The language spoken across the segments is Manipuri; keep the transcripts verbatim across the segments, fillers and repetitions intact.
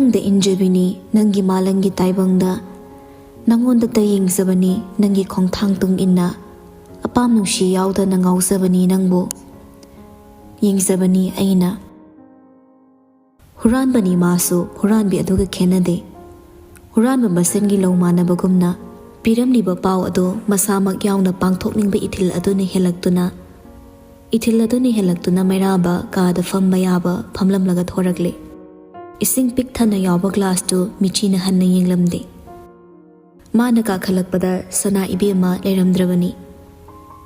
ꯅꯪꯗ ꯏꯟꯖꯕꯤꯅꯤ ꯅꯪꯒꯤ ꯃꯥꯂꯪꯒꯤ ꯇꯥꯏꯕꯪꯗ, ꯅꯪꯉꯣꯟꯗꯇ ꯌꯦꯡꯖꯕꯅꯤ ꯅꯪꯒꯤ ꯈꯣꯡꯊꯥꯡ ꯇꯨꯡ ꯏꯟꯅ, ꯑꯄꯥꯝ ꯅꯨꯡꯁꯤ ꯌꯥꯎꯗꯅ ꯉꯥꯎꯖꯕꯅꯤ ꯅꯪꯕꯨ ꯌꯦꯡꯖꯕꯅꯤ ꯑꯩꯅ꯫ ꯍꯨꯔꯥꯟꯕꯅꯤ ꯃꯥꯁꯨ ꯍꯨꯔꯥꯟꯕꯤ ꯑꯗꯨꯒ ꯈꯦꯟꯅꯗꯦ꯫ ꯍꯨꯔꯥꯟꯕ ꯃꯁꯦꯟꯒꯤ ꯂꯧ ꯃꯥꯟꯅꯕꯒꯨꯝꯅ ꯄꯤꯔꯝꯂꯤꯕ ꯄꯥꯎ ꯑꯗꯨ ꯃꯁꯥꯃꯛ ꯌꯥꯎꯅ ꯄꯥꯡꯊꯣꯛꯅꯤꯡꯕ ꯏꯊꯤꯜ ꯑꯗꯨꯅ ꯍꯦꯜꯂꯛꯇꯨꯅ, ꯏꯊꯤꯜ ꯑꯗꯨꯅ ꯍꯦꯜꯂꯛꯇꯨꯅ ꯃꯩꯔꯥꯕ ꯀꯥꯗ ꯐꯝꯕ ꯌꯥꯕ ꯐꯝꯂꯝꯂꯒ ꯊꯣꯔꯛꯂꯦ꯫ ꯏꯁꯤꯡ ꯄꯤꯛ ꯊꯟꯅ ꯌꯥꯎꯕ ꯒ꯭ꯂꯥꯁꯇꯨ ꯃꯤꯆꯤꯅ ꯍꯟꯅ ꯌꯦꯡꯂꯝꯗꯦ꯫ ꯃꯥꯅ ꯀꯥꯈꯠꯂꯛꯄꯗ ꯁꯅꯥ ꯏꯕꯦꯝꯃ ꯂꯩꯔꯝꯗ꯭ꯔꯕꯅꯤ꯫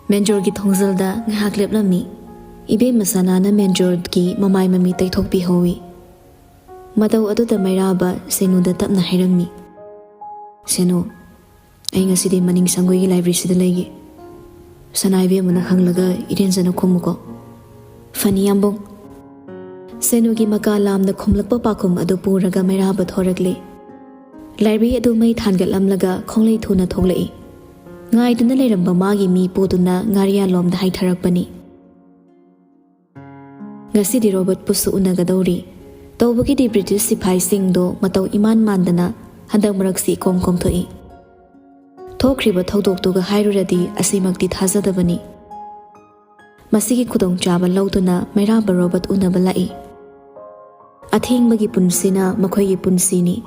ꯃꯦꯟꯖꯣꯔꯒꯤ ꯊꯣꯡꯖꯜꯗ ꯉꯥꯏꯍꯥꯛ ꯂꯦꯞꯂꯝꯃꯤ꯫ ꯏꯕꯦꯝꯃ ꯁꯅꯥꯅ ꯃꯦꯟꯖꯣꯔꯒꯤ ꯃꯃꯥꯏ ꯃꯃꯤ ꯇꯩꯊꯣꯛꯄꯤꯍꯧꯏ꯫ ꯃꯇꯧ ꯑꯗꯨꯗ ꯃꯩꯔꯥꯕ ꯁꯦꯅꯨꯗ ꯇꯞꯅ ꯍꯥꯏꯔꯝꯃꯤ, "ꯁꯦꯅꯨ, ꯑꯩ ꯉꯁꯤꯗꯤ ꯃꯅꯤꯡ ꯁꯪꯒꯣꯏꯒꯤ ꯂꯥꯏꯕ꯭ꯔꯦꯔꯤꯁꯤꯗ ꯂꯩꯒꯦ꯫ ꯁꯅꯥ ꯏꯕꯦꯝꯃꯅ ꯍꯪꯂꯒ ꯏꯔꯦꯟꯖꯅ ꯈꯨꯝꯃꯨꯀꯣ꯫ ꯐꯅꯤ, ꯌꯥꯝꯕꯨꯡ"꯫ ꯁꯦꯅꯨꯒꯤ ꯃꯀꯥ ꯂꯥꯝꯅ ꯈꯨꯝꯂꯛꯄ ꯄꯥꯎꯈꯨꯝ ꯑꯗꯨ ꯄꯨꯔꯒ ꯃꯩꯔꯥꯕ ꯊꯣꯔꯛꯂꯦ꯫ ꯂꯥꯏꯕ꯭ꯔꯦꯔꯤ ꯑꯗꯨ ꯃꯩ ꯊꯥꯟꯒꯠꯂꯝꯂꯒ ꯈꯣꯡꯂꯩ ꯊꯨꯅ ꯊꯣꯛꯂꯛꯏ꯫ ꯉꯥꯏꯗꯨꯅ ꯂꯩꯔꯝꯕ ꯃꯥꯒꯤ ꯃꯤ ꯄꯨꯗꯨꯅ ꯉꯥꯔꯤꯌꯥꯟꯂꯣꯝꯗ ꯍꯥꯏꯊꯔꯛꯄꯅꯤ꯫ ꯉꯁꯤꯗꯤ ꯔꯣꯕꯔꯠꯄꯨꯁꯨ ꯎꯅꯒꯗꯧꯔꯤ꯫ ꯇꯧꯕꯒꯤꯗꯤ ꯕ꯭ꯔꯤꯇꯤꯁ ꯁꯤꯐꯥꯏꯁꯤꯡꯗꯣ ꯃꯇꯧ ꯏꯃꯥꯟ ꯃꯥꯟꯗꯅ ꯍꯟꯗꯛ ꯃꯔꯛꯁꯤ ꯏꯀꯣꯝ ꯀꯣꯝꯊꯣꯛꯏ꯫ ꯊꯣꯛꯈ꯭ꯔꯤꯕ ꯊꯧꯗꯣꯛꯇꯨꯒ ꯍꯥꯏꯔꯨꯔꯗꯤ ꯑꯁꯤꯃꯛꯇꯤ ꯊꯥꯖꯗꯕꯅꯤ꯫ ꯃꯁꯤꯒꯤ ꯈꯨꯗꯣꯡꯆꯥꯕ ꯂꯧꯗꯨꯅ ꯃꯩꯔꯥꯕ ꯔꯣꯕꯔꯠ ꯎꯅꯕ ꯂꯥꯛꯏ꯫ ꯑꯊꯦꯡꯕꯒꯤ ꯄꯨꯟꯁꯤꯅ ꯃꯈꯣꯏꯒꯤ ꯄꯨꯟꯁꯤꯅꯤ꯫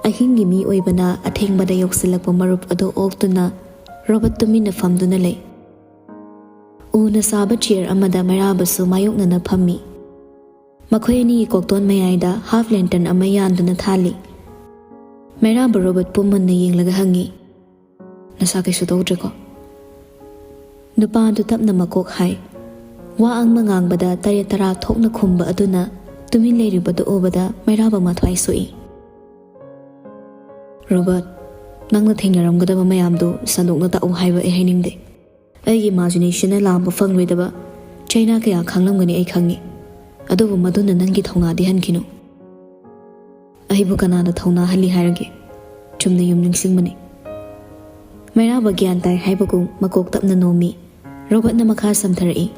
ꯑꯍꯤꯡꯒꯤ ꯃꯤ ꯑꯣꯏꯕꯅ ꯑꯊꯦꯡꯕꯗ ꯌꯧꯁꯤꯜꯂꯛꯄ ꯃꯔꯨꯞ ꯑꯗꯨ ꯑꯣꯛꯇꯨꯅ ꯔꯣꯕꯔꯠ ꯇꯨꯃꯤꯟꯅ ꯐꯝꯗꯨꯅ ꯂꯩ꯫ ꯎꯅ ꯁꯥꯕ ꯆꯤꯌꯔ ꯑꯃꯗ ꯃꯩꯔꯥꯕꯁꯨ ꯃꯥꯌꯣꯛꯅꯅ ꯐꯝꯃꯤ꯫ ꯃꯈꯣꯏ ꯑꯅꯤꯒꯤ ꯀꯣꯛꯇꯣꯟ ꯃꯌꯥꯏꯗ ꯍꯥꯐ ꯂꯦꯟꯇꯔꯟ ꯑꯃ ꯌꯥꯟꯗꯨꯅ ꯊꯥꯜꯂꯤ꯫ ꯃꯩꯔꯥꯕ ꯔꯣꯕꯔꯠꯄꯨ ꯃꯨꯟꯅ ꯌꯦꯡꯂꯒ ꯍꯪꯉꯤ, "ꯅꯁꯥ ꯀꯩꯁꯨ ꯇꯧꯗ꯭ꯔꯦꯀꯣ?" ꯅꯨꯄꯥ ꯑꯗꯨ ꯇꯞꯅ ꯃꯀꯣꯛ ꯍꯥꯏ꯫ ꯋꯥ ꯑꯃ ꯉꯥꯡꯕꯗ ꯇꯔꯦꯠ ꯇꯔꯥ ꯊꯣꯛꯅ ꯈꯨꯝꯕ ꯑꯗꯨꯅ ꯇꯨꯃꯤꯟ ꯂꯩꯔꯤꯕꯗꯨ ꯎꯕꯗ ꯃꯩꯔꯥꯕ ꯃꯊ꯭ꯋꯥꯏ ꯁꯣꯛꯏ꯫ "ꯔꯣꯕꯔꯠ, ꯅꯪꯅ ꯊꯦꯡꯅꯔꯝꯒꯗꯕ ꯃꯌꯥꯝꯗꯨ ꯁꯟꯗꯣꯛꯅ ꯇꯥꯛꯎ ꯍꯥꯏꯕ ꯑꯩ ꯍꯥꯏꯅꯤꯡꯗꯦ꯫ ꯑꯩꯒꯤ ꯏꯃꯥꯖꯤꯅꯦꯁꯟꯅ ꯂꯥꯝꯕ ꯐꯪꯂꯣꯏꯗꯕ ꯆꯩꯅꯥ ꯀꯌꯥ ꯈꯥꯡꯂꯝꯒꯅꯤ ꯑꯩ ꯈꯪꯏ꯫ ꯑꯗꯨꯕꯨ ꯃꯗꯨꯅ ꯅꯪꯒꯤ ꯊꯧꯅꯥꯗꯤ ꯍꯟꯈꯤꯅꯨ꯫" "ꯑꯩꯕꯨ ꯀꯅꯥꯅ ꯊꯧꯅꯥ ꯍꯜꯂꯤ ꯍꯥꯏꯔꯒꯦ? ꯆꯨꯝꯅ ꯌꯨꯝ ꯅꯤꯡꯁꯤꯡꯕꯅꯤ꯫" ꯃꯩꯔꯥꯕ ꯒ꯭ꯌꯥꯟ ꯇꯥꯏ ꯍꯥꯏꯕꯒꯨꯝ ꯃꯀꯣꯛ ꯇꯞꯅ ꯅꯣꯝꯃꯤ꯫ ꯔꯣꯕꯔꯠꯅ ꯃꯈꯥ ꯁꯝꯊꯔꯛꯏ,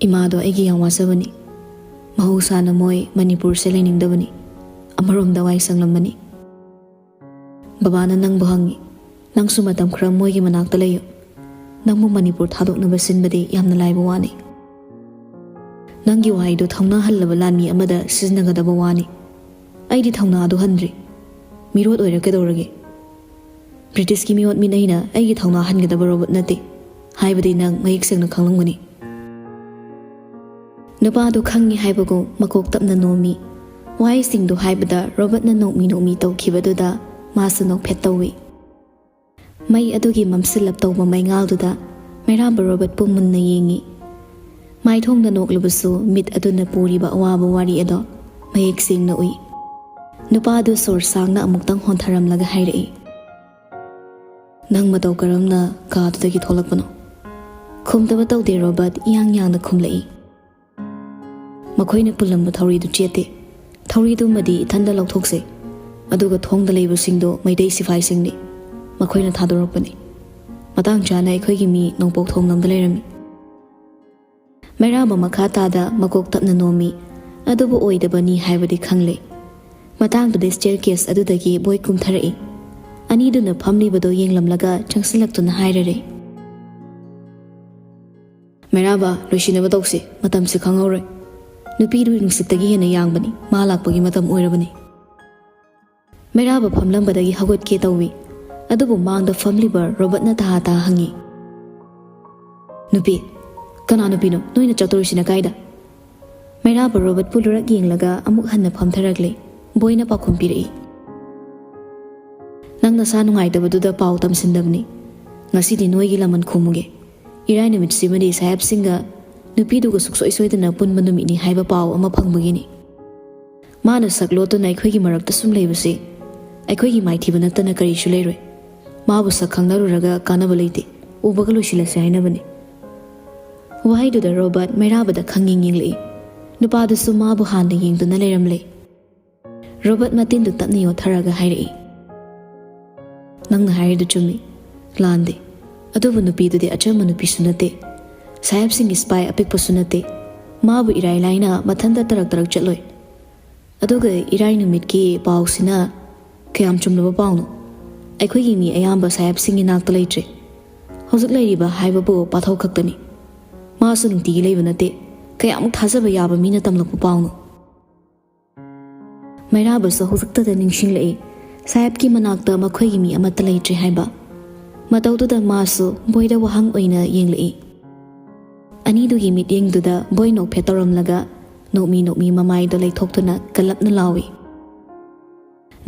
"ꯏꯃꯥꯗꯣ ꯑꯩꯒꯤ ꯌꯥꯝ ꯋꯥꯖꯕꯅꯤ꯫ ꯃꯍꯧꯁꯥꯅ ꯃꯣꯏ ꯃꯅꯤꯄꯨꯔꯁꯦ ꯂꯩꯅꯤꯡꯗꯕꯅꯤ꯫ ꯑꯃꯔꯣꯝꯗ ꯋꯥꯏ ꯁꯪꯂꯝꯕꯅꯤ꯫ ꯕꯕꯥꯅ ꯅꯪꯕꯨ ꯍꯪꯉꯤ, ꯅꯪꯁꯨ ꯃꯇꯝ ꯈꯔ ꯃꯣꯏꯒꯤ ꯃꯅꯥꯛꯇ ꯂꯩꯌꯨ꯫ ꯅꯪꯕꯨ ꯃꯅꯤꯄꯨꯔ ꯊꯥꯗꯣꯛꯅꯕ ꯁꯤꯟꯕꯗꯤ ꯌꯥꯝꯅ ꯂꯥꯏꯕ ꯋꯥꯅꯤ꯫ ꯅꯪꯒꯤ ꯋꯥꯍꯩꯗꯨ ꯊꯧꯅꯥ ꯍꯜꯂꯕ ꯂꯥꯟꯃꯤ ꯑꯃꯗ ꯁꯤꯖꯤꯟꯅꯒꯗꯕ ꯋꯥꯅꯤ꯫ ꯑꯩꯗꯤ ꯊꯧꯅꯥ ꯑꯗꯨ ꯍꯟꯗ꯭ꯔꯤ꯫ ꯃꯤꯔꯣꯠ ꯑꯣꯏꯔ ꯀꯩꯗꯧꯔꯒꯦ? ꯕ꯭ꯔꯤꯇꯤꯁꯀꯤ ꯃꯤꯑꯣꯠ ꯃꯤꯅꯩꯅ ꯑꯩꯒꯤ ꯊꯧꯅꯥ ꯍꯟꯒꯗꯕ ꯔꯣꯕꯣꯠ ꯅꯠꯇꯦ ꯍꯥꯏꯕꯗꯤ ꯅꯪ ꯃꯌꯦꯛ ꯁꯦꯡꯅ ꯈꯪꯂꯝꯒꯅꯤ꯫ ꯅꯨꯄꯥꯗꯨ ꯈꯪꯉꯤ ꯍꯥꯏꯕꯒꯨꯝ ꯃꯀꯣꯛ ꯇꯞꯅ ꯅꯣꯝꯃꯤ꯫ ꯋꯥꯍꯩꯁꯤꯡꯗꯨ ꯍꯥꯏꯕꯗ ꯔꯣꯕꯣꯠꯅ ꯅꯣꯛꯃꯤ ꯅꯣꯛꯃꯤ ꯇꯧꯈꯤꯕꯗꯨꯗ ꯃꯥꯁꯨ ꯅꯣꯛꯐꯦꯠ ꯇꯧꯏ꯫ ꯃꯩ ꯑꯗꯨꯒꯤ ꯃꯝꯁꯤꯜꯂꯞ ꯇꯧꯕ ꯃꯩꯉꯥꯜꯗꯨꯗ ꯃꯩꯔꯥꯕ ꯔꯣꯕꯣꯠꯄꯨ ꯃꯨꯟꯅ ꯌꯦꯡꯉꯤ꯫ ꯃꯥꯏꯊꯣꯡꯗ ꯅꯣꯛꯂꯕꯁꯨ ꯃꯤꯠ ꯑꯗꯨꯅ ꯄꯨꯔꯤꯕ ꯑꯋꯥꯕ ꯋꯥꯔꯤ ꯑꯗꯣ ꯃꯌꯦꯛ ꯁꯦꯡꯅ ꯎꯏ꯫ ꯅꯨꯄꯥꯗꯨ ꯁꯣꯔ ꯁꯥꯡꯅ ꯑꯃꯨꯛꯇꯪ ꯍꯣꯟꯊꯔꯝꯂꯒ ꯍꯥꯏꯔꯛꯏ, "ꯅꯪ ꯃꯇꯧ ꯀꯔꯝꯅ ꯀꯥꯗꯨꯗꯒꯤ ꯊꯣꯛꯂꯛꯄꯅꯣ?" ꯈꯨꯝꯗꯕ ꯇꯧꯗꯦ ꯔꯣꯕꯣꯠ ꯏꯌꯥꯡ ꯌꯥꯡꯅ ꯈꯨꯝꯂꯛꯏ, "ꯃꯈꯣꯏꯅ ꯄꯨꯜꯂꯝꯕ ꯊꯧꯔꯤꯗꯨ ꯆꯦꯠꯇꯦ꯫ ꯊꯧꯔꯤꯗꯨꯃꯗꯤ ꯏꯊꯟꯗ ꯂꯧꯊꯣꯛꯆꯩ꯫ ꯑꯗꯨꯒ ꯊꯣꯡꯗ ꯂꯩꯕꯁꯤꯡꯗꯣ ꯃꯩꯇꯩ ꯁꯤꯐꯥꯏꯁꯤꯡꯅꯤ꯫ ꯃꯈꯣꯏꯅ ꯊꯥꯗꯣꯔꯛꯄꯅꯤ꯫ ꯃꯇꯥꯡ ꯆꯥꯅ ꯑꯩꯈꯣꯏꯒꯤ ꯃꯤ ꯅꯣꯡꯄꯣꯛ ꯊꯣꯡꯂꯣꯝꯗ ꯂꯩꯔꯝꯃꯤ꯫" ꯃꯩꯔꯥꯕ ꯃꯈꯥ ꯇꯥꯗ ꯃꯀꯣꯛ ꯇꯞꯅ ꯅꯣꯝꯃꯤ꯫ ꯑꯗꯨꯕꯨ ꯑꯣꯏꯗꯕꯅꯤ ꯍꯥꯏꯕꯗꯤ ꯈꯪꯂꯦ꯫ ꯃꯇꯥꯡꯗꯨꯗ ꯁ꯭ꯇꯦꯌꯔ ꯀꯦꯁ ꯑꯗꯨꯗꯒꯤ ꯕꯣꯏ ꯀꯨꯝꯊꯔꯛꯏ꯫ ꯑꯅꯤꯗꯨꯅ ꯐꯝꯂꯤꯕꯗꯣ ꯌꯦꯡꯂꯝꯂꯒ ꯆꯪꯁꯤꯜꯂꯛꯇꯨꯅ ꯍꯥꯏꯔꯔꯦ, "ꯃꯩꯔꯥꯕ, ꯂꯣꯏꯁꯤꯟꯅꯕ ꯇꯧꯁꯤ, ꯃꯇꯝꯁꯤ ꯈꯪꯍꯧꯔꯣꯏ꯫ ꯅꯨꯄꯤꯗꯨ ꯅꯨꯡꯁꯤꯠꯇꯒꯤ ꯍꯦꯟꯅ ꯌꯥꯡꯕꯅꯤ, ꯃꯥ ꯂꯥꯛꯄꯒꯤ ꯃꯇꯝ ꯑꯣꯏꯔꯕꯅꯤ꯫" ꯃꯩꯔꯥꯕ ꯐꯝꯂꯝꯕꯗꯒꯤ ꯍꯧꯒꯠꯀꯦ ꯇꯧꯏ꯫ ꯑꯗꯨꯕꯨ ꯃꯥꯡꯗ ꯐꯝꯂꯤꯕ ꯔꯣꯕꯣꯠꯅ ꯇꯍꯥ ꯇꯍꯥ ꯍꯪꯉꯤ, "ꯅꯨꯄꯤ, ꯀꯅꯥ ꯅꯨꯄꯤꯅꯣ? ꯅꯣꯏꯅ ꯆꯠꯇꯣꯔꯤꯁꯤꯅ ꯀꯥꯏꯗ?" ꯃꯩꯔꯥꯕ ꯔꯣꯕꯣꯠꯄꯨ ꯂꯨꯔꯛ ꯌꯦꯡꯂꯒ ꯑꯃꯨꯛ ꯍꯟꯅ ꯐꯝꯊꯔꯛꯂꯦ꯫ ꯕꯣꯏꯅ ꯄꯥꯎꯈꯨꯝ ꯄꯤꯔꯛꯏ, "ꯅꯪ ꯅꯁꯥ ꯅꯨꯡꯉꯥꯏꯇꯕꯗꯨꯗ ꯄꯥꯎ ꯇꯝꯁꯤꯟꯗꯕꯅꯤ꯫ ꯉꯁꯤꯗꯤ ꯅꯣꯏꯒꯤ ꯂꯃꯟ ꯈꯨꯝꯃꯨꯒꯦ꯫ ꯏꯔꯥꯏ ꯅꯨꯃꯤꯠꯁꯤꯃꯗꯤ ꯁꯥꯍꯦꯕꯁꯤꯡꯒ ꯅꯨꯄꯤꯗꯨꯒ ꯁꯨꯛꯁꯣꯏ ꯁꯣꯏꯗꯅ ꯄꯨꯟꯕ ꯅꯨꯃꯤꯠꯅꯤ ꯍꯥꯏꯕ ꯄꯥꯎ ꯑꯃ ꯐꯪꯕꯒꯤꯅꯤ꯫ ꯃꯥꯅ ꯁꯛ ꯂꯣꯠꯇꯨꯅ ꯑꯩꯈꯣꯏꯒꯤ ꯃꯔꯛꯇ ꯁꯨꯝ ꯂꯩꯕꯁꯤ ꯑꯩꯈꯣꯏꯒꯤ ꯃꯥꯏꯊꯤꯕ ꯅꯠꯇꯅ ꯀꯔꯤꯁꯨ ꯂꯩꯔꯣꯏ꯫ ꯃꯥꯕꯨ ꯁꯛ ꯈꯪꯅꯔꯨꯔꯒ ꯀꯥꯟꯅꯕ ꯂꯩꯇꯦ꯫ ꯎꯕꯒ ꯂꯣꯏꯁꯤꯜꯂꯁꯦ ꯍꯥꯏꯅꯕꯅꯤ꯫" ꯋꯥꯍꯩꯗꯨꯗ ꯔꯣꯕꯣꯠ ꯃꯩꯔꯥꯕꯗ ꯈꯪꯌꯦꯡ ꯌꯦꯡꯂꯛꯏ꯫ ꯅꯨꯄꯥꯗꯨꯁꯨ ꯃꯥꯕꯨ ꯍꯥꯟꯅ ꯌꯦꯡꯗꯨꯅ ꯂꯩꯔꯝꯂꯦ꯫ ꯔꯣꯕꯣꯠ ꯃꯇꯤꯟꯗꯨ ꯇꯞꯅ ꯌꯣꯠꯊꯔꯒ ꯍꯥꯏꯔꯛꯏ, "ꯅꯪꯅ ꯍꯥꯏꯔꯤꯗꯨ ꯆꯨꯝꯃꯤ, ꯂꯥꯟꯗꯦ꯫ ꯑꯗꯨꯕꯨ ꯅꯨꯄꯤꯗꯨꯗꯤ ꯑꯆꯝꯕ ꯅꯨꯄꯤꯁꯨ ꯅꯠꯇꯦ, ꯁꯥꯍꯦꯕꯁꯤꯡꯒꯤ ꯁꯤꯄꯥꯏ ꯑꯄꯤꯛꯄꯁꯨ ꯅꯠꯇꯦ꯫ ꯃꯥꯕꯨ ꯏꯔꯥꯏ ꯂꯥꯏꯅ ꯃꯊꯟꯇ ꯇꯔꯛ ꯇꯔꯛ ꯆꯠꯂꯣꯏ꯫ ꯑꯗꯨꯒ ꯏꯔꯥꯏ ꯅꯨꯃꯤꯠꯀꯤ ꯄꯥꯎꯁꯤꯅ ꯀꯌꯥꯝ ꯆꯨꯝꯂꯕ ꯄꯥꯎꯅꯣ? ꯑꯩꯈꯣꯏꯒꯤ ꯃꯤ ꯑꯌꯥꯝꯕ ꯁꯥꯍꯦꯕꯁꯤꯡꯒꯤ ꯅꯥꯛꯇ ꯂꯩꯇ꯭ꯔꯦ꯫ ꯍꯧꯖꯤꯛ ꯂꯩꯔꯤꯕ ꯍꯥꯏꯕꯕꯨ ꯄꯥꯊꯧ ꯈꯛꯇꯅꯤ꯫ ꯃꯥꯁꯨ ꯅꯨꯡꯇꯤꯒꯤ ꯂꯩꯕ ꯅꯠꯇꯦ꯫ ꯀꯌꯥꯃꯨꯛ ꯊꯥꯖꯕ ꯌꯥꯕ ꯃꯤꯅ ꯇꯝꯂꯛꯄ ꯄꯥꯎꯅꯣ? ꯃꯩꯔꯥꯕꯁꯨ ꯍꯧꯖꯤꯛꯇꯗ ꯅꯤꯡꯁꯤꯡꯂꯛꯏ, ꯁꯥꯍꯦꯕꯀꯤ ꯃꯅꯥꯛꯇ ꯃꯈꯣꯏꯒꯤ ꯃꯤ ꯑꯃꯠꯇ ꯂꯩꯇ꯭ꯔꯦ ꯍꯥꯏꯕ꯫ ꯃꯇꯧꯗꯨꯗ ꯃꯥꯁꯨ ꯕꯣꯏꯗ ꯋꯥꯍꯪ ꯑꯣꯏꯅ ꯌꯦꯡꯂꯛꯏ꯫ ꯑꯅꯤꯗꯨꯒꯤ ꯃꯤꯠꯌꯦꯡꯗꯨꯗ ꯕꯣꯏ ꯅꯣꯛꯐꯦꯠ ꯇꯧꯔꯝꯂꯒ ꯅꯣꯛꯃꯤ ꯅꯣꯛꯃꯤ ꯃꯃꯥꯏꯗꯣ ꯂꯩꯊꯣꯛꯇꯨꯅ ꯀꯜꯂꯞꯅ ꯂꯥꯎꯏ,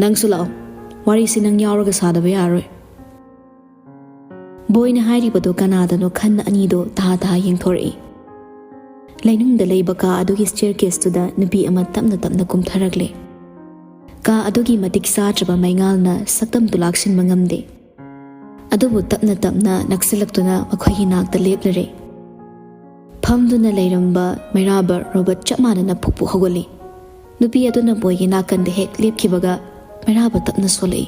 "ꯅꯪꯁꯨ ꯂꯥꯛꯑꯣ, ꯋꯥꯔꯤꯁꯤ ꯅꯪ ꯌꯥꯎꯔꯒ ꯁꯥꯗꯕ ꯌꯥꯔꯣꯏ꯫" ꯕꯣꯏꯅ ꯍꯥꯏꯔꯤꯕꯗꯨ ꯀꯅꯥꯗꯅꯣ ꯈꯟꯅ ꯑꯅꯤꯗꯣ ꯇꯍꯥ ꯇꯍꯥ ꯌꯦꯡꯊꯣꯔꯛꯏ꯫ ꯂꯩꯅꯨꯡꯗ ꯂꯩꯕ ꯀꯥ ꯑꯗꯨꯒꯤ ꯁ꯭ꯇꯦꯌꯔ ꯀꯦꯁꯇꯨꯗ ꯅꯨꯄꯤ ꯑꯃ ꯇꯞꯅ ꯇꯞꯅ ꯀꯨꯝꯊꯔꯛꯂꯦ꯫ ꯀꯥ ꯑꯗꯨꯒꯤ ꯃꯇꯤꯛ ꯆꯥꯗ꯭ꯔꯕ ꯃꯩꯉꯥꯜꯅ ꯁꯛꯇꯝꯗꯨ ꯂꯥꯛꯁꯤꯟꯕ ꯉꯝꯗꯦ꯫ ꯑꯗꯨꯕꯨ ꯇꯞꯅ ꯇꯞꯅ ꯅꯛꯁꯤꯜꯂꯛꯇꯨꯅ ꯃꯈꯣꯏꯒꯤ ꯅꯥꯛꯇ ꯂꯦꯞꯂꯔꯦ꯫ ꯐꯝꯗꯨꯅ ꯂꯩꯔꯝꯕ ꯃꯩꯔꯥꯕ ꯔꯣꯕꯣꯠ ꯆꯞ ꯃꯥꯟꯅꯅ ꯐꯨꯛ ꯐꯨꯛ ꯍꯧꯒꯠꯂꯤ꯫ ꯅꯨꯄꯤ ꯑꯗꯨꯅ ꯕꯣꯏꯒꯤ ꯅꯥꯀꯟꯗ ꯍꯦꯛ ꯂꯦꯞꯈꯤꯕꯒ ꯃꯩꯔꯥꯕ ꯇꯞꯅ ꯁꯣꯜꯂꯛꯏ,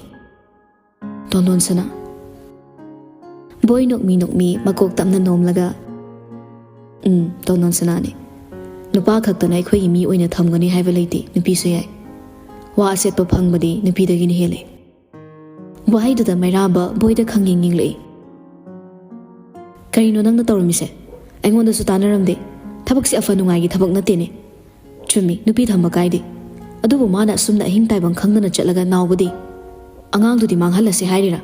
"ꯇꯣꯟꯗꯣꯟ ꯁꯅꯥ꯫" ꯕꯣꯏ ꯅꯣꯛꯃꯤ ꯅꯣꯛꯃꯤ ꯃꯀꯣꯛ ꯇꯞꯅ ꯅꯣꯝꯂꯒ, "ꯎꯝ, ꯇꯣꯟꯗꯣꯟ ꯁꯅꯥꯅꯤ꯫ ꯅꯨꯄꯥ ꯈꯛꯇꯅ ꯑꯩꯈꯣꯏꯒꯤ ꯃꯤ ꯑꯣꯏꯅ ꯊꯝꯒꯅꯤ ꯍꯥꯏꯕ ꯂꯩꯇꯦ, ꯅꯨꯄꯤꯁꯨ ꯌꯥꯏ꯫ ꯋꯥ ꯑꯆꯦꯠꯄ ꯐꯪꯕꯗꯤ ꯅꯨꯄꯤꯗꯒꯤꯅ ꯍꯦꯜꯂꯦ꯫" ꯋꯥꯍꯩꯗꯨꯗ ꯃꯩꯔꯥꯕ ꯕꯣꯏꯗ ꯈꯪꯌꯦꯡ ꯌꯦꯡꯂꯛꯏ꯫ "ꯀꯔꯤꯅꯣ ꯅꯪꯅ ꯇꯧꯔꯝꯃꯤꯁꯦ? ꯑꯩꯉꯣꯟꯗꯁꯨ ꯇꯥꯟꯅꯔꯝꯗꯦ꯫ ꯊꯕꯛꯁꯦ ꯑꯐ ꯅꯨꯡꯉꯥꯏꯒꯤ ꯊꯕꯛ ꯅꯠꯇꯦꯅꯦ꯫" "ꯆꯨꯝꯃꯤ, ꯅꯨꯄꯤ ꯊꯝꯕ ꯀꯥꯏꯗꯦ꯫ ꯑꯗꯨꯕꯨ ꯃꯥꯅ ꯑꯁꯨꯝꯅ ꯑꯍꯤꯡ ꯇꯥꯏꯕꯪ ꯈꯪꯗꯅ ꯆꯠꯂꯒ ꯅꯥꯎꯕꯗꯤ? ꯑꯉꯥꯡꯗꯨꯗꯤ ꯃꯥꯡꯍꯜꯂꯁꯦ ꯍꯥꯏꯔꯤꯔꯥ?"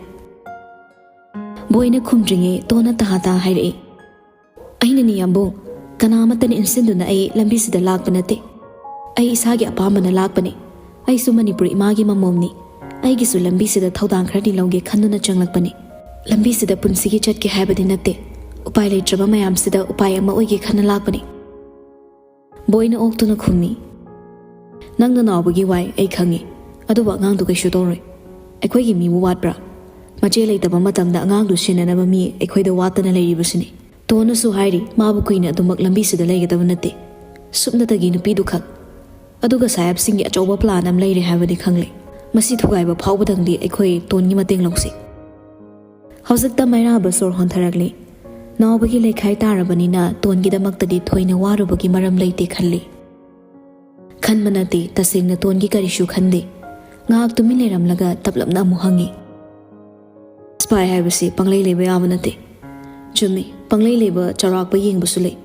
ꯕꯣꯏꯅ ꯈꯨꯝꯗ꯭ꯔꯤꯉꯩ ꯇꯣꯟꯅ ꯇꯍꯥ ꯇꯍꯥ ꯍꯥꯏꯔꯛꯏ, "ꯑꯩꯅꯅꯤ ꯌꯥꯝꯕꯨꯡ, ꯀꯅꯥ ꯑꯃꯠꯇꯅ ꯏꯟꯁꯤꯟꯗꯨꯅ ꯑꯩ ꯂꯝꯕꯤꯁꯤꯗ ꯂꯥꯛꯄ ꯅꯠꯇꯦ꯫ ꯑꯩ ꯏꯁꯥꯒꯤ ꯑꯄꯥꯝꯕꯅ ꯂꯥꯛꯄꯅꯤ꯫ ꯑꯩꯁꯨ ꯃꯅꯤꯄꯨꯔ ꯏꯃꯥꯒꯤ ꯃꯃꯣꯝꯅꯤ꯫ ꯑꯩꯒꯤꯁꯨ ꯂꯝꯕꯤꯁꯤꯗ ꯊꯧꯗꯥꯡ ꯈꯔꯗꯤ ꯂꯧꯒꯦ ꯈꯟꯗꯨꯅ ꯆꯪꯂꯛꯄꯅꯤ꯫ ꯂꯝꯕꯤꯁꯤꯗ ꯄꯨꯟꯁꯤꯒꯤ ꯆꯠꯀꯦ ꯍꯥꯏꯕꯗꯤ ꯅꯠꯇꯦ꯫ ꯎꯄꯥꯏ ꯂꯩꯇ꯭ꯔꯕ ꯃꯌꯥꯝꯁꯤꯗ ꯎꯄꯥꯏ ꯑꯃ ꯑꯣꯏꯒꯦ ꯈꯟꯅ ꯂꯥꯛꯄꯅꯤ꯫" ꯕꯣꯏꯅ ꯑꯣꯛꯇꯨꯅ ꯈꯨꯝꯃꯤ, "ꯅꯪꯅ ꯅꯥꯎꯕꯒꯤ ꯋꯥꯏ ꯑꯩ ꯈꯪꯉꯤ, ꯑꯗꯨꯕꯨ ꯑꯉꯥꯡꯗꯨ ꯀꯩꯁꯨ ꯇꯧꯔꯣꯏ꯫ ꯑꯩꯈꯣꯏꯒꯤ ꯃꯤꯕꯨ ꯋꯥꯠꯄ꯭ꯔꯥ? ꯃꯆꯦ ꯂꯩꯇꯕ ꯃꯇꯝꯗ ꯑꯉꯥꯡꯗꯨ ꯁꯦꯟꯅꯅꯕ ꯃꯤ ꯑꯩꯈꯣꯏꯗ ꯋꯥꯠꯇꯅ ꯂꯩꯔꯤꯕꯁꯤꯅꯤ꯫ ꯇꯣꯟꯅꯁꯨ ꯍꯥꯏꯔꯤ, ꯃꯥꯕꯨ ꯀꯨꯏꯅ ꯑꯗꯨꯃꯛ ꯂꯝꯕꯤꯁꯤꯗ ꯂꯩꯒꯗꯕ ꯅꯠꯇꯦ꯫ ꯁꯨꯞꯅꯇꯒꯤ ꯅꯨꯄꯤꯗꯨꯈꯛ꯫ ꯑꯗꯨꯒ ꯁꯥꯍꯦꯕꯁꯤꯡꯒꯤ ꯑꯆꯧꯕ ꯄ꯭ꯂꯥꯟ ꯑꯃ ꯂꯩꯔꯦ ꯍꯥꯏꯕꯗꯤ ꯈꯪꯂꯦ꯫ ꯃꯁꯤ ꯊꯨꯒꯥꯏꯕ ꯐꯥꯎꯕꯗꯪꯗꯤ ꯑꯩꯈꯣꯏ ꯇꯣꯟꯒꯤ ꯃꯇꯦꯡ ꯂꯧꯁꯤ꯫" ꯍꯧꯖꯤꯛꯇ ꯃꯩꯔꯥꯕ ꯁꯣꯔ ꯍꯣꯟꯊꯔꯛꯂꯤ꯫ ꯅꯥꯎꯕꯒꯤ ꯂꯩꯈꯥꯏ ꯇꯥꯔꯕꯅꯤꯅ ꯇꯣꯟꯒꯤꯗꯃꯛꯇꯗꯤ ꯊꯣꯏꯅ ꯋꯥꯔꯨꯕꯒꯤ ꯃꯔꯝ ꯂꯩꯇꯦ ꯈꯜꯂꯤ꯫ ꯈꯟꯕ ꯅꯠꯇꯦ, ꯇꯁꯦꯡꯅ ꯇꯣꯟꯒꯤ ꯀꯔꯤꯁꯨ ꯈꯟꯗꯦ꯫ ꯉꯥꯏꯍꯥꯛ ꯇꯨꯃꯤꯟ ꯂꯩꯔꯝꯂꯒ ꯇꯞꯂꯞꯅ ꯑꯃꯨꯛ ꯍꯪꯉꯤ, "ꯁ꯭ꯄꯥꯏ ꯍꯥꯏꯕꯁꯤ ꯄꯪꯂꯩ ꯂꯩꯕ ꯌꯥꯕ ꯅꯠꯇꯦ꯫ ꯆꯨꯝꯃꯤ, ꯄꯪꯂꯩ ꯂꯩꯕ ꯆꯥꯎꯔꯥꯛꯄ ꯌꯦꯡꯕꯁꯨ ꯂꯩ꯫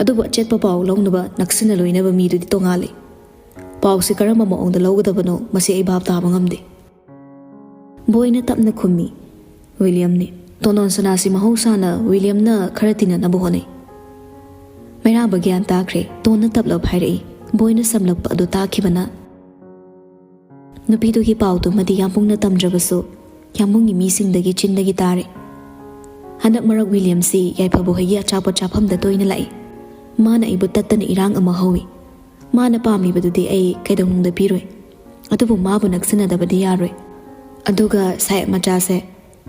ꯑꯗꯨꯕꯨ ꯑꯆꯦꯠꯄ ꯄꯥꯎ ꯂꯧꯅꯕ ꯅꯛꯁꯤꯟꯅ ꯂꯣꯏꯅꯕ ꯃꯤꯗꯨꯗꯤ ꯇꯣꯉꯥꯜꯂꯤ꯫ ꯄꯥꯎꯁꯤ ꯀꯔꯝꯕ ꯃꯑꯣꯡꯗ ꯂꯧꯒꯗꯕꯅꯣ, ꯃꯁꯤ ꯑꯩ ꯚꯥꯞ ꯇꯥꯕ ꯉꯝꯗꯦ꯫" ꯕꯣꯏꯅ ꯇꯞꯅ ꯈꯨꯝꯃꯤ, "ꯋꯤꯂꯤꯌꯝꯅꯤ꯫ ꯇꯣꯟꯗꯣꯟ ꯁꯅꯥꯁꯤ ꯃꯍꯧꯁꯥꯅ ꯋꯤꯂꯤꯌꯝꯅ ꯈꯔ ꯇꯤꯟꯅꯅꯕ ꯍꯣꯠꯅꯩ꯫" ꯃꯩꯔꯥꯕ ꯒ꯭ꯌꯥꯟ ꯇꯥꯈ꯭ꯔꯦ꯫ ꯇꯣꯟꯅ ꯇꯞꯂꯞ ꯍꯥꯏꯔꯛꯏ꯫ ꯕꯣꯏꯅ ꯁꯝꯂꯞꯄ ꯑꯗꯨ ꯇꯥꯈꯤꯕꯅ ꯅꯨꯄꯤꯗꯨꯒꯤ ꯄꯥꯎꯗꯨꯃꯗꯤ ꯌꯥꯝꯕꯨꯡꯅ ꯇꯝꯗ꯭ꯔꯕꯁꯨ ꯌꯥꯝꯕꯨꯡꯒꯤ ꯃꯤꯁꯤꯡꯗꯒꯤ ꯆꯤꯟꯗꯒꯤ ꯇꯥꯔꯦ꯫ ꯍꯟꯗꯛ ꯃꯔꯛ ꯋꯤꯂꯤꯌꯝꯁꯤ ꯌꯥꯏꯐꯕ ꯍꯣꯏꯒꯤ ꯑꯆꯥꯄꯣꯠ ꯆꯥꯐꯝꯗ ꯇꯣꯏꯅ ꯂꯥꯛꯏ꯫ ꯃꯥꯅ ꯑꯩꯕꯨ ꯇꯠꯇꯅ ꯏꯔꯥꯡ ꯑꯃ ꯍꯧꯏ꯫ ꯃꯥꯅ ꯄꯥꯝꯃꯤꯕꯗꯨꯗꯤ ꯑꯩ ꯀꯩꯗꯧꯅꯨꯡꯗ ꯄꯤꯔꯣꯏ꯫ ꯑꯗꯨꯕꯨ ꯃꯥꯕꯨ ꯅꯛꯁꯤꯟꯅꯗꯕꯗꯤ ꯌꯥꯔꯣꯏ꯫ ꯑꯗꯨꯒ ꯁꯥꯍꯦꯕ ꯃꯆꯥꯁꯦ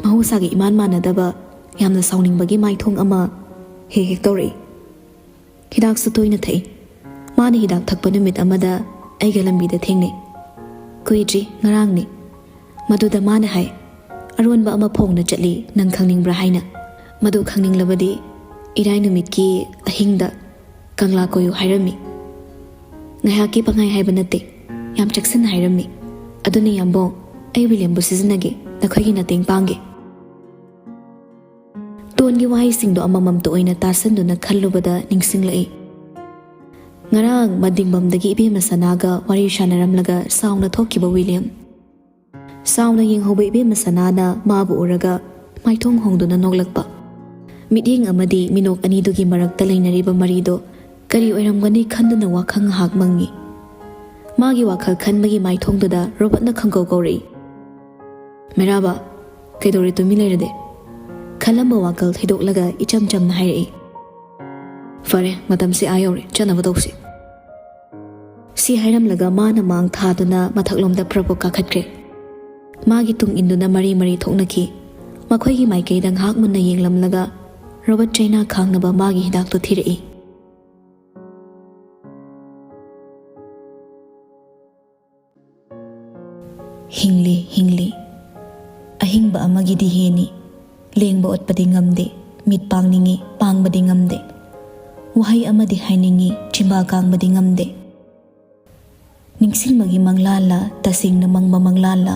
ꯃꯍꯧꯁꯥꯒ ꯏꯃꯥꯟ ꯃꯥꯟꯅꯗꯕ, ꯌꯥꯝꯅ ꯁꯥꯎꯅꯤꯡꯕꯒꯤ ꯃꯥꯏꯊꯣꯡ ꯑꯃ ꯍꯦꯛ ꯍꯦꯛ ꯇꯧꯔꯛꯏ꯫ ꯍꯤꯗꯥꯛꯁꯨ ꯇꯣꯏꯅ ꯊꯛꯏ꯫ ꯃꯥꯅ ꯍꯤꯗꯥꯛ ꯊꯛꯄ ꯅꯨꯃꯤꯠ ꯑꯃꯗ ꯑꯩꯒ ꯂꯝꯕꯤꯗ ꯊꯦꯡꯅꯩ꯫ ꯀꯨꯏꯗ꯭ꯔꯤ, ꯉꯔꯥꯡꯅꯤ꯫ ꯃꯗꯨꯗ ꯃꯥꯅ ꯍꯥꯏ, "ꯑꯔꯣꯟꯕ ꯑꯃ ꯐꯣꯡꯅ ꯆꯠꯂꯤ, ꯅꯪ ꯈꯪꯅꯤꯡꯕ꯭ꯔꯥ?" ꯍꯥꯏꯅ꯫ ꯃꯗꯨ ꯈꯪꯅꯤꯡꯂꯕꯗꯤ ꯏꯔꯥꯏ ꯅꯨꯃꯤꯠꯀꯤ ꯑꯍꯤꯡꯗ ꯀꯪꯂꯥ ꯀꯣꯏꯌꯨ ꯍꯥꯏꯔꯝꯃꯤ꯫ ꯉꯥꯏꯍꯥꯛꯀꯤ ꯄꯪꯍꯥꯏ ꯍꯥꯏꯕ ꯅꯠꯇꯦ, ꯌꯥꯝ ꯆꯦꯛꯁꯤꯟꯅ ꯍꯥꯏꯔꯝꯃꯤ꯫ ꯑꯗꯨꯅ ꯌꯥꯝꯕꯣꯡ, ꯑꯩ ꯋꯤꯂꯤꯌꯝꯕꯨ ꯁꯤꯖꯤꯟꯅꯒꯦ, ꯅꯈꯣꯏꯒꯤ ꯃꯇꯦꯡ ꯄꯥꯡꯒꯦ꯫ ꯇꯣꯟꯒꯤ ꯋꯥꯍꯩꯁꯤꯡꯗꯣ ꯑꯃꯃꯝꯇ ꯑꯣꯏꯅ ꯇꯥꯁꯟꯗꯨꯅ ꯈꯜꯂꯨꯕꯗ ꯅꯤꯡꯁꯤꯡꯂꯛꯏ꯫ ꯉꯔꯥꯡ ꯃꯗꯤꯡꯕꯝꯗꯒꯤ ꯏꯕꯦꯝꯃ ꯁꯅꯥꯒ ꯋꯥꯔꯤ ꯁꯥꯟꯅꯔꯝꯂꯒ ꯁꯥꯎꯅ ꯊꯣꯛꯈꯤꯕ ꯋꯤꯂꯤꯌꯝ꯫ ꯁꯥꯎꯅ ꯌꯦꯡꯍꯧꯕ ꯏꯕꯦꯝꯃ ꯁꯅꯥꯅ ꯃꯥꯕꯨ ꯎꯔꯒ ꯃꯥꯏꯊꯣꯡ ꯍꯣꯡꯗꯨꯅ ꯅꯣꯛꯂꯛꯄ꯫ ꯃꯤꯠꯌꯦꯡ ꯑꯃꯗꯤ ꯃꯤꯅꯣꯛ ꯑꯅꯤꯗꯨꯒꯤ ꯃꯔꯛꯇ ꯂꯩꯅꯔꯤꯕ ꯃꯔꯤꯗꯣ ꯀꯔꯤ ꯑꯣꯏꯔꯝꯒꯅꯤ ꯈꯟꯗꯨꯅ ꯋꯥꯈꯜ ꯉꯥꯏꯍꯥꯛ ꯃꯪꯉꯤ꯫ ꯃꯥꯒꯤ ꯋꯥꯈꯜ ꯈꯟꯕꯒꯤ ꯃꯥꯏꯊꯣꯡꯗꯨꯗ ꯔꯣꯕꯔꯠꯅ ꯈꯪꯀꯧ ꯀꯧꯔꯛꯏ꯫ "ꯃꯩꯔꯥꯕ, ꯀꯩꯗꯧꯔꯦ ꯇꯨꯃꯤꯟ ꯂꯩꯔꯗꯤ?" ꯈꯜꯂꯝꯕ ꯋꯥꯈꯜ ꯊꯩꯗꯣꯛꯂꯒ ꯏꯆꯝ ꯆꯝꯅ ꯍꯥꯏꯔꯛꯏ, "ꯐꯔꯦ, ꯃꯇꯝꯁꯤ ꯑꯥ ꯌꯧꯔꯦ, ꯆꯠꯅꯕ ꯇꯧꯁꯤ꯫" ꯁꯤ ꯍꯥꯏꯔꯝꯂꯒ ꯃꯥꯅ ꯃꯥꯡ ꯊꯥꯗꯨꯅ ꯃꯊꯛꯂꯣꯝꯗ ꯄ꯭ꯔꯞ ꯄ꯭ꯔꯞ ꯀꯥꯈꯠꯈ꯭ꯔꯦ꯫ ꯃꯥꯒꯤ ꯇꯨꯡ ꯏꯟꯗꯨꯅ ꯃꯔꯤ ꯃꯔꯤ ꯊꯣꯛꯅꯈꯤ꯫ ꯃꯈꯣꯏꯒꯤ ꯃꯥꯏꯀꯩꯗ ꯉꯥꯏꯍꯥꯛ ꯃꯨꯟꯅ ꯌꯦꯡꯂꯝꯂꯒ ꯔꯣꯕꯔꯠ ꯆꯩꯅꯥ ꯈꯥꯡꯅꯕ ꯃꯥꯒꯤ ꯍꯤꯗꯥꯛꯇꯨ ꯊꯤꯔꯛꯏ꯫ ꯍꯤꯡꯂꯤ, ꯍꯤꯡꯂꯤ꯫ ꯑꯍꯤꯡꯕ ꯑꯃꯒꯤꯗꯤ ꯍꯦꯅꯤ꯫ ꯂꯦꯡꯕ ꯑꯣꯠꯄꯗꯤ ꯉꯝꯗꯦ꯫ ꯃꯤꯠ ꯄꯥꯡꯅꯤꯡꯏ, ꯄꯥꯡꯕꯗꯤ ꯉꯝꯗꯦ꯫ ꯋꯥꯍꯩ ꯑꯃꯗꯤ ꯍꯥꯏꯅꯤꯡꯏ, ꯆꯤꯝꯕꯥꯜ ꯀꯥꯡꯕꯗꯤ ꯉꯝꯗꯦ꯫ ꯅꯤꯡꯁꯤꯡꯕꯒꯤ ꯃꯪꯂꯥꯟꯂ, ꯇꯁꯦꯡꯅ ꯃꯪꯕ ꯃꯪꯂꯥꯟꯂ?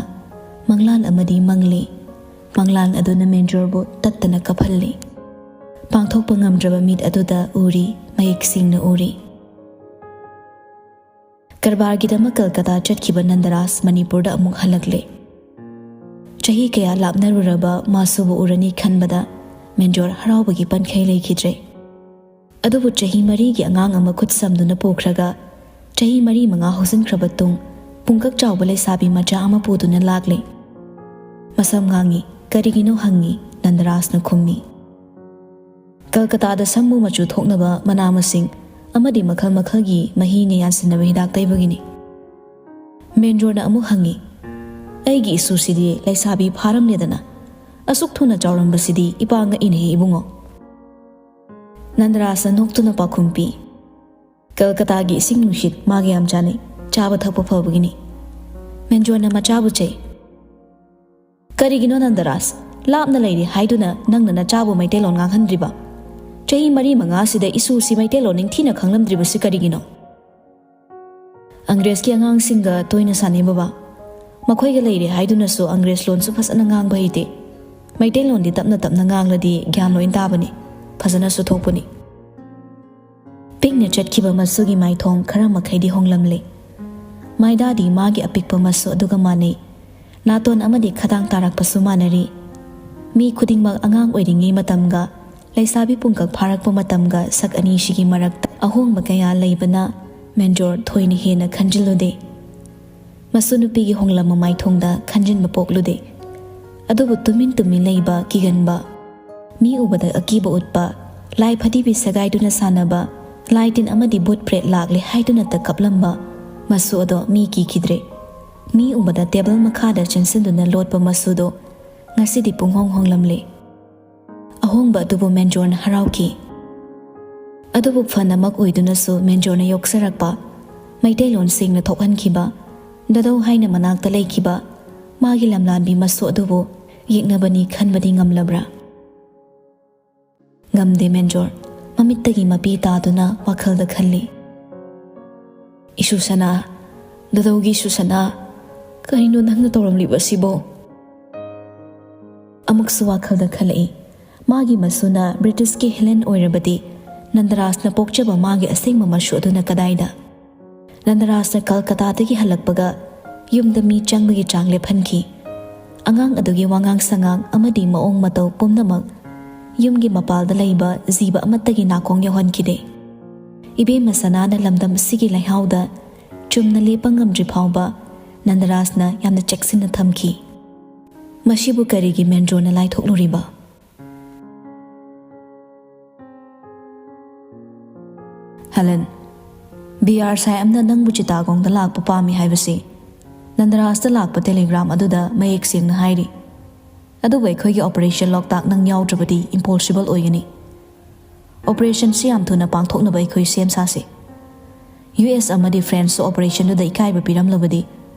ꯃꯪꯂꯥꯟ ꯑꯃꯗꯤ ꯃꯪꯂꯤ꯫ ꯃꯪꯂꯥꯟ ꯑꯗꯨꯅ ꯃꯦꯟꯖꯣꯔꯕꯨ ꯇꯠꯇꯅ ꯀꯞꯍꯜꯂꯤ꯫ ꯄꯥꯡꯊꯣꯛꯄ ꯉꯝꯗ꯭ꯔꯕ ꯃꯤꯠ ꯑꯗꯨꯗ ꯎꯔꯤ, ꯃꯌꯦꯛ ꯁꯦꯡꯅ ꯎꯔꯤ꯫ ꯀꯔꯕꯥꯔꯒꯤꯗꯃꯛ ꯀꯜꯀꯇꯥ ꯆꯠꯈꯤꯕ ꯅꯟꯗꯔꯥꯖ ꯃꯅꯤꯄꯨꯔꯗ ꯑꯃꯨꯛ ꯍꯜꯂꯛꯂꯦ꯫ ꯆꯍꯤ ꯀꯌꯥ ꯂꯥꯞꯅꯔꯨꯔꯕ ꯃꯥꯁꯨꯕꯨ ꯎꯔꯅꯤ ꯈꯟꯕꯗ ꯃꯦꯟꯖꯣꯔ ꯍꯔꯥꯎꯕꯒꯤ ꯄꯟꯈꯩ ꯂꯩꯈꯤꯗ꯭ꯔꯦ꯫ ꯑꯗꯨꯕꯨ ꯆꯍꯤ ꯃꯔꯤꯒꯤ ꯑꯉꯥꯡ ꯑꯃ ꯈꯨꯠ ꯁꯝꯗꯨꯅ ꯄꯨꯈ꯭ꯔꯒ, ꯆꯍꯤ ꯃꯔꯤ ꯃꯉꯥ ꯍꯧꯖꯤꯟꯈ꯭ꯔꯕ ꯇꯨꯡ, ꯄꯨꯡꯀꯛ ꯆꯥꯎꯕ ꯂꯩꯁꯥꯕꯤ ꯃꯆꯥ ꯑꯃ ꯄꯨꯗꯨꯅ ꯂꯥꯛꯂꯦ꯫ ꯃꯁꯝ ꯉꯥꯡꯉꯤ, ꯀꯔꯤꯒꯤꯅꯣ ꯍꯪꯉꯤ, ꯅꯟꯗꯔꯥꯖꯅ ꯈꯨꯝꯃꯤ꯫ ꯀꯜꯀꯇꯥꯗ ꯁꯝꯕꯨ ꯃꯆꯨ ꯊꯣꯛꯅꯕ ꯃꯅꯥ ꯃꯁꯤꯡ ꯑꯃꯗꯤ ꯃꯈꯜ ꯃꯈꯜꯒꯤ ꯃꯍꯤꯅ ꯌꯥꯟꯁꯤꯟꯅꯕ ꯍꯤꯗꯥꯛ ꯇꯩꯕꯒꯤꯅꯤ꯫ ꯃꯦꯟꯖꯣꯔꯅ ꯑꯃꯨꯛ ꯍꯪꯉꯤ, "ꯑꯩꯒꯤ ꯏꯁꯨꯁꯤꯗꯤ ꯂꯩꯁꯥꯕꯤ ꯐꯥꯔꯝꯂꯦꯗꯅ, ꯑꯁꯨꯛ ꯊꯨꯅ ꯆꯥꯎꯔꯝꯕꯁꯤꯗꯤ ꯏꯄꯥ ꯉꯛꯏꯅꯦꯍꯦ ꯏꯕꯨꯡꯉꯣ"꯫ ꯅꯟꯗꯔꯥꯖꯅ ꯅꯣꯛꯇꯨꯅ ꯄꯥꯎꯈꯨꯝ ꯄꯤ, "ꯀꯜꯀꯇꯥꯒꯤ ꯏꯁꯤꯡ ꯅꯨꯡꯁꯤꯠ ꯃꯥꯒ ꯌꯥꯝ ꯆꯥꯅꯩ, ꯆꯥꯕ ꯊꯛꯄ ꯐꯕꯒꯤꯅꯤ"꯫ ꯃꯦꯟꯖꯣꯔꯅ ꯃꯆꯥꯕꯨ ꯆꯩ, "ꯀꯔꯤꯒꯤꯅꯣ ꯅꯟꯗꯔꯥꯖ? ꯂꯥꯞꯅ ꯂꯩꯔꯤ ꯍꯥꯏꯗꯨꯅ ꯅꯪꯅ ꯅꯆꯥꯕꯨ ꯃꯩꯇꯩꯂꯣꯟ ꯉꯥꯡꯍꯟꯗ꯭ꯔꯤꯕ? ꯆꯍꯤ ꯃꯔꯤ ꯃꯉꯥꯁꯤꯗ ꯏꯁꯨꯁꯤ ꯃꯩꯇꯩꯂꯣꯟ ꯅꯤꯡꯊꯤꯅ ꯈꯪꯂꯝꯗ꯭ꯔꯤꯕꯁꯤ ꯀꯔꯤꯒꯤꯅꯣ?" "ꯑꯪꯒ꯭ꯔꯦꯖꯀꯤ ꯑꯉꯥꯡꯁꯤꯡꯒ ꯇꯣꯏꯅ ꯁꯥꯟꯅꯩ ꯕꯕꯥ꯫ ꯃꯈꯣꯏꯒ ꯂꯩꯔꯦ ꯍꯥꯏꯗꯨꯅꯁꯨ ꯑꯪꯒ꯭ꯔꯦꯖ ꯂꯣꯟꯁꯨ ꯐꯖꯅ ꯉꯥꯡꯕ ꯍꯩꯇꯦ꯫ ꯃꯩꯇꯩꯂꯣꯟꯗꯤ ꯇꯞꯅ ꯇꯞꯅ ꯉꯥꯡꯂꯗꯤ ꯒ꯭ꯌꯥꯟ ꯂꯣꯏ ꯇꯥꯕꯅꯤ, ꯐꯖꯅꯁꯨ ꯊꯣꯛꯄꯅꯤ"꯫ ꯄꯤꯛꯅ ꯆꯠꯈꯤꯕ ꯃꯁꯨꯒꯤ ꯃꯥꯏꯊꯣꯡ ꯈꯔ ꯃꯈꯩꯗꯤ ꯍꯣꯡꯂꯝꯂꯦ꯫ ꯃꯥꯏꯗꯥꯗꯤ ꯃꯥꯒꯤ ꯑꯄꯤꯛꯄ ꯃꯁꯨ ꯑꯗꯨꯒ ꯃꯥꯟꯅꯩ꯫ ꯅꯥꯇꯣꯟ ꯑꯃꯗꯤ ꯈꯗꯥꯡ ꯇꯥꯔꯛꯄꯁꯨ ꯃꯥꯟꯅꯔꯤ꯫ ꯃꯤ ꯈꯨꯗꯤꯡꯃꯛ ꯑꯉꯥꯡ ꯑꯣꯏꯔꯤꯉꯩ ꯃꯇꯝꯒ ꯂꯩꯁꯥꯕꯤ ꯄꯨꯡꯀꯛ ꯐꯥꯔꯛꯄ ꯃꯇꯝꯒ ꯁꯛ ꯑꯅꯤꯁꯤꯒꯤ ꯃꯔꯛꯇ ꯑꯍꯣꯡꯕ ꯀꯌꯥ ꯂꯩꯕꯅ ꯃꯦꯟꯖꯣꯔ ꯊꯣꯏꯅ ꯍꯦꯟꯅ ꯈꯟꯖꯤꯜꯂꯨꯗꯦ꯫ ꯃꯁꯨ ꯅꯨꯄꯤꯒꯤ ꯍꯣꯡꯂꯝꯕ ꯃꯥꯏꯊꯣꯡꯗ ꯈꯟꯖꯤꯟꯕ ꯄꯣꯛꯂꯨꯗꯦ꯫ ꯑꯗꯨꯕꯨ ꯇꯨꯃꯤꯟ ꯇꯨꯃꯤꯟ ꯂꯩꯕ ꯀꯤꯒꯟꯕ, ꯃꯤ ꯎꯕꯗ ꯑꯀꯤꯕ ꯎꯠꯄ, ꯂꯥꯏ ꯐꯗꯤꯕꯤ ꯁꯦꯒꯥꯏꯗꯨꯅ ꯁꯥꯟꯅꯕ, ꯂꯥꯏ ꯇꯤꯟ ꯑꯃꯗꯤ ꯚꯨꯠ ꯄ꯭ꯔꯦꯠ ꯂꯥꯛꯂꯦ ꯍꯥꯏꯗꯨꯅꯇ ꯀꯞꯂꯝꯕ ꯃꯁꯨ ꯑꯗꯣ ꯃꯤ ꯀꯤꯈꯤꯗ꯭ꯔꯦ꯫ ꯃꯤ ꯎꯕꯗ ꯇꯦꯕꯜ ꯃꯈꯥꯗ ꯆꯦꯟꯁꯤꯟꯗꯨꯅ ꯂꯣꯠꯄ ꯃꯁꯨꯗꯣ ꯉꯁꯤꯗꯤ ꯄꯨꯡꯍꯣꯡ ꯍꯣꯡꯂꯝꯂꯦ꯫ ꯑꯍꯣꯡꯕ ꯑꯗꯨꯕꯨ ꯃꯦꯟꯖꯣꯔꯅ ꯍꯔꯥꯎꯈꯤ꯫ ꯑꯗꯨꯕꯨ ꯐꯅꯃꯛ ꯑꯣꯏꯗꯨꯅꯁꯨ ꯃꯦꯟꯖꯣꯔꯅ ꯌꯣꯛꯆꯔꯛꯄ, ꯃꯩꯇꯩꯂꯣꯟ ꯁꯦꯡꯅ ꯊꯣꯛꯍꯟꯈꯤꯕ, ꯗꯗꯧ ꯍꯥꯏꯅ ꯃꯅꯥꯛꯇ ꯂꯩꯈꯤꯕ ꯃꯥꯒꯤ ꯂꯝꯂꯥꯟꯕꯤ ꯃꯁꯨ ꯑꯗꯨꯕꯨ ꯌꯦꯛꯅꯕꯅꯤ ꯈꯟꯕꯗꯤ ꯉꯝꯂꯕ꯭ꯔꯥ? ꯉꯝꯗꯦ ꯃꯦꯟꯖꯣꯔ꯫ ꯃꯃꯤꯠꯇꯒꯤ ꯃꯄꯤ ꯇꯥꯗꯨꯅ ꯋꯥꯈꯜꯗ ꯈꯜꯂꯤ꯫ "ꯏꯁꯨꯁꯅꯥ, ꯗꯣꯗꯧꯒꯤ ꯏꯁꯨꯁꯅꯥ, ꯀꯔꯤꯅꯣ ꯅꯪꯅ ꯇꯧꯔꯝꯂꯤꯕꯁꯤꯕꯣ?" ꯑꯃꯨꯛꯁꯨ ꯋꯥꯈꯜꯗ ꯈꯜꯂꯛꯏ, ꯃꯥꯒꯤ ꯃꯁꯨꯅ ꯕ꯭ꯔꯤꯇꯤꯁꯀꯤ ꯍꯦꯂꯦꯟ ꯑꯣꯏꯔꯕꯗꯤ, ꯅꯟꯗꯔꯥꯖꯅ ꯄꯣꯛꯆꯕ ꯃꯥꯒꯤ ꯑꯁꯦꯡꯕ ꯃꯁꯨ ꯑꯗꯨꯅ ꯀꯗꯥꯏꯗ? ꯅꯟꯗꯔꯥꯖꯅ ꯀꯜꯀꯇꯥꯗꯒꯤ ꯍꯜꯂꯛꯄꯒ ꯌꯨꯝꯗ ꯃꯤ ꯆꯪꯕꯒꯤ ꯆꯥꯡ ꯂꯦꯞꯍꯟꯈꯤ꯫ ꯑꯉꯥꯡ ꯑꯗꯨꯒꯤ ꯋꯥꯉꯥꯡ ꯁꯉꯥꯡ ꯑꯃꯗꯤ ꯃꯑꯣꯡ ꯃꯇꯧ ꯄꯨꯝꯅꯃꯛ ꯌꯨꯝꯒꯤ ꯃꯄꯥꯜꯗ ꯂꯩꯕ ꯖꯤꯕ ꯑꯃꯠꯇꯒꯤ ꯅꯥꯀꯣꯡ ꯌꯧꯍꯟꯈꯤꯗꯦ꯫ ꯏꯕꯦꯝꯃ ꯁꯅꯥꯅ ꯂꯝꯗꯝ ꯑꯁꯤꯒꯤ ꯂꯩꯍꯥꯎꯗ ꯆꯨꯝꯅ ꯂꯦꯞꯄ ꯉꯝꯗ꯭ꯔꯤ ꯐꯥꯎꯕ ꯅꯟꯗꯔꯥꯖꯅ ꯌꯥꯝꯅ ꯆꯦꯛꯁꯤꯟꯅ ꯊꯝꯈꯤ꯫ ꯃꯁꯤꯕꯨ ꯀꯔꯤꯒꯤ ꯃꯦꯟꯗ꯭ꯔꯣꯅ ꯂꯥꯏꯊꯣꯛꯂꯨꯔꯤꯕ? "ꯍꯦꯂꯦꯟ, ꯕꯤ ꯑꯥꯔ ꯁꯥꯍꯦꯕꯅ ꯅꯪꯕꯨ ꯆꯤꯇꯥꯒꯣꯡꯗ ꯂꯥꯛꯄ ꯄꯥꯝꯃꯤ ꯍꯥꯏꯕꯁꯤ ꯅꯟꯗꯔꯥꯖꯇ ꯂꯥꯛꯄ ꯇꯦꯂꯤꯒ꯭ꯔꯥꯝ ꯑꯗꯨꯗ ꯃꯌꯦꯛ ꯁꯦꯡꯅ ꯍꯥꯏꯔꯤ꯫ ꯑꯗꯨꯕꯨ ꯑꯩꯈꯣꯏꯒꯤ ꯑꯣꯄꯔꯦꯁꯟ ꯂꯣꯛꯇꯥꯛ ꯅꯪ ꯌꯥꯎꯗ꯭ꯔꯕꯗꯤ ꯏꯝꯄꯣꯁꯤꯕꯜ ꯑꯣꯏꯒꯅꯤ꯫ ꯑꯣꯄꯔꯦꯁꯟꯁꯤ ꯌꯥꯝ ꯊꯨꯅ ꯄꯥꯡꯊꯣꯛꯅꯕ ꯑꯩꯈꯣꯏ ꯁꯦꯝ ꯁꯥꯁꯤ꯫ ꯌꯨ ꯑꯦꯁ ꯑꯃꯗꯤ ꯐ꯭ꯔꯦꯟꯁꯁꯨ ꯑꯣꯄꯔꯦꯁꯟꯗꯨꯗ ꯏꯀꯥꯏꯕ ꯄꯤꯔꯝꯂꯕꯗꯤ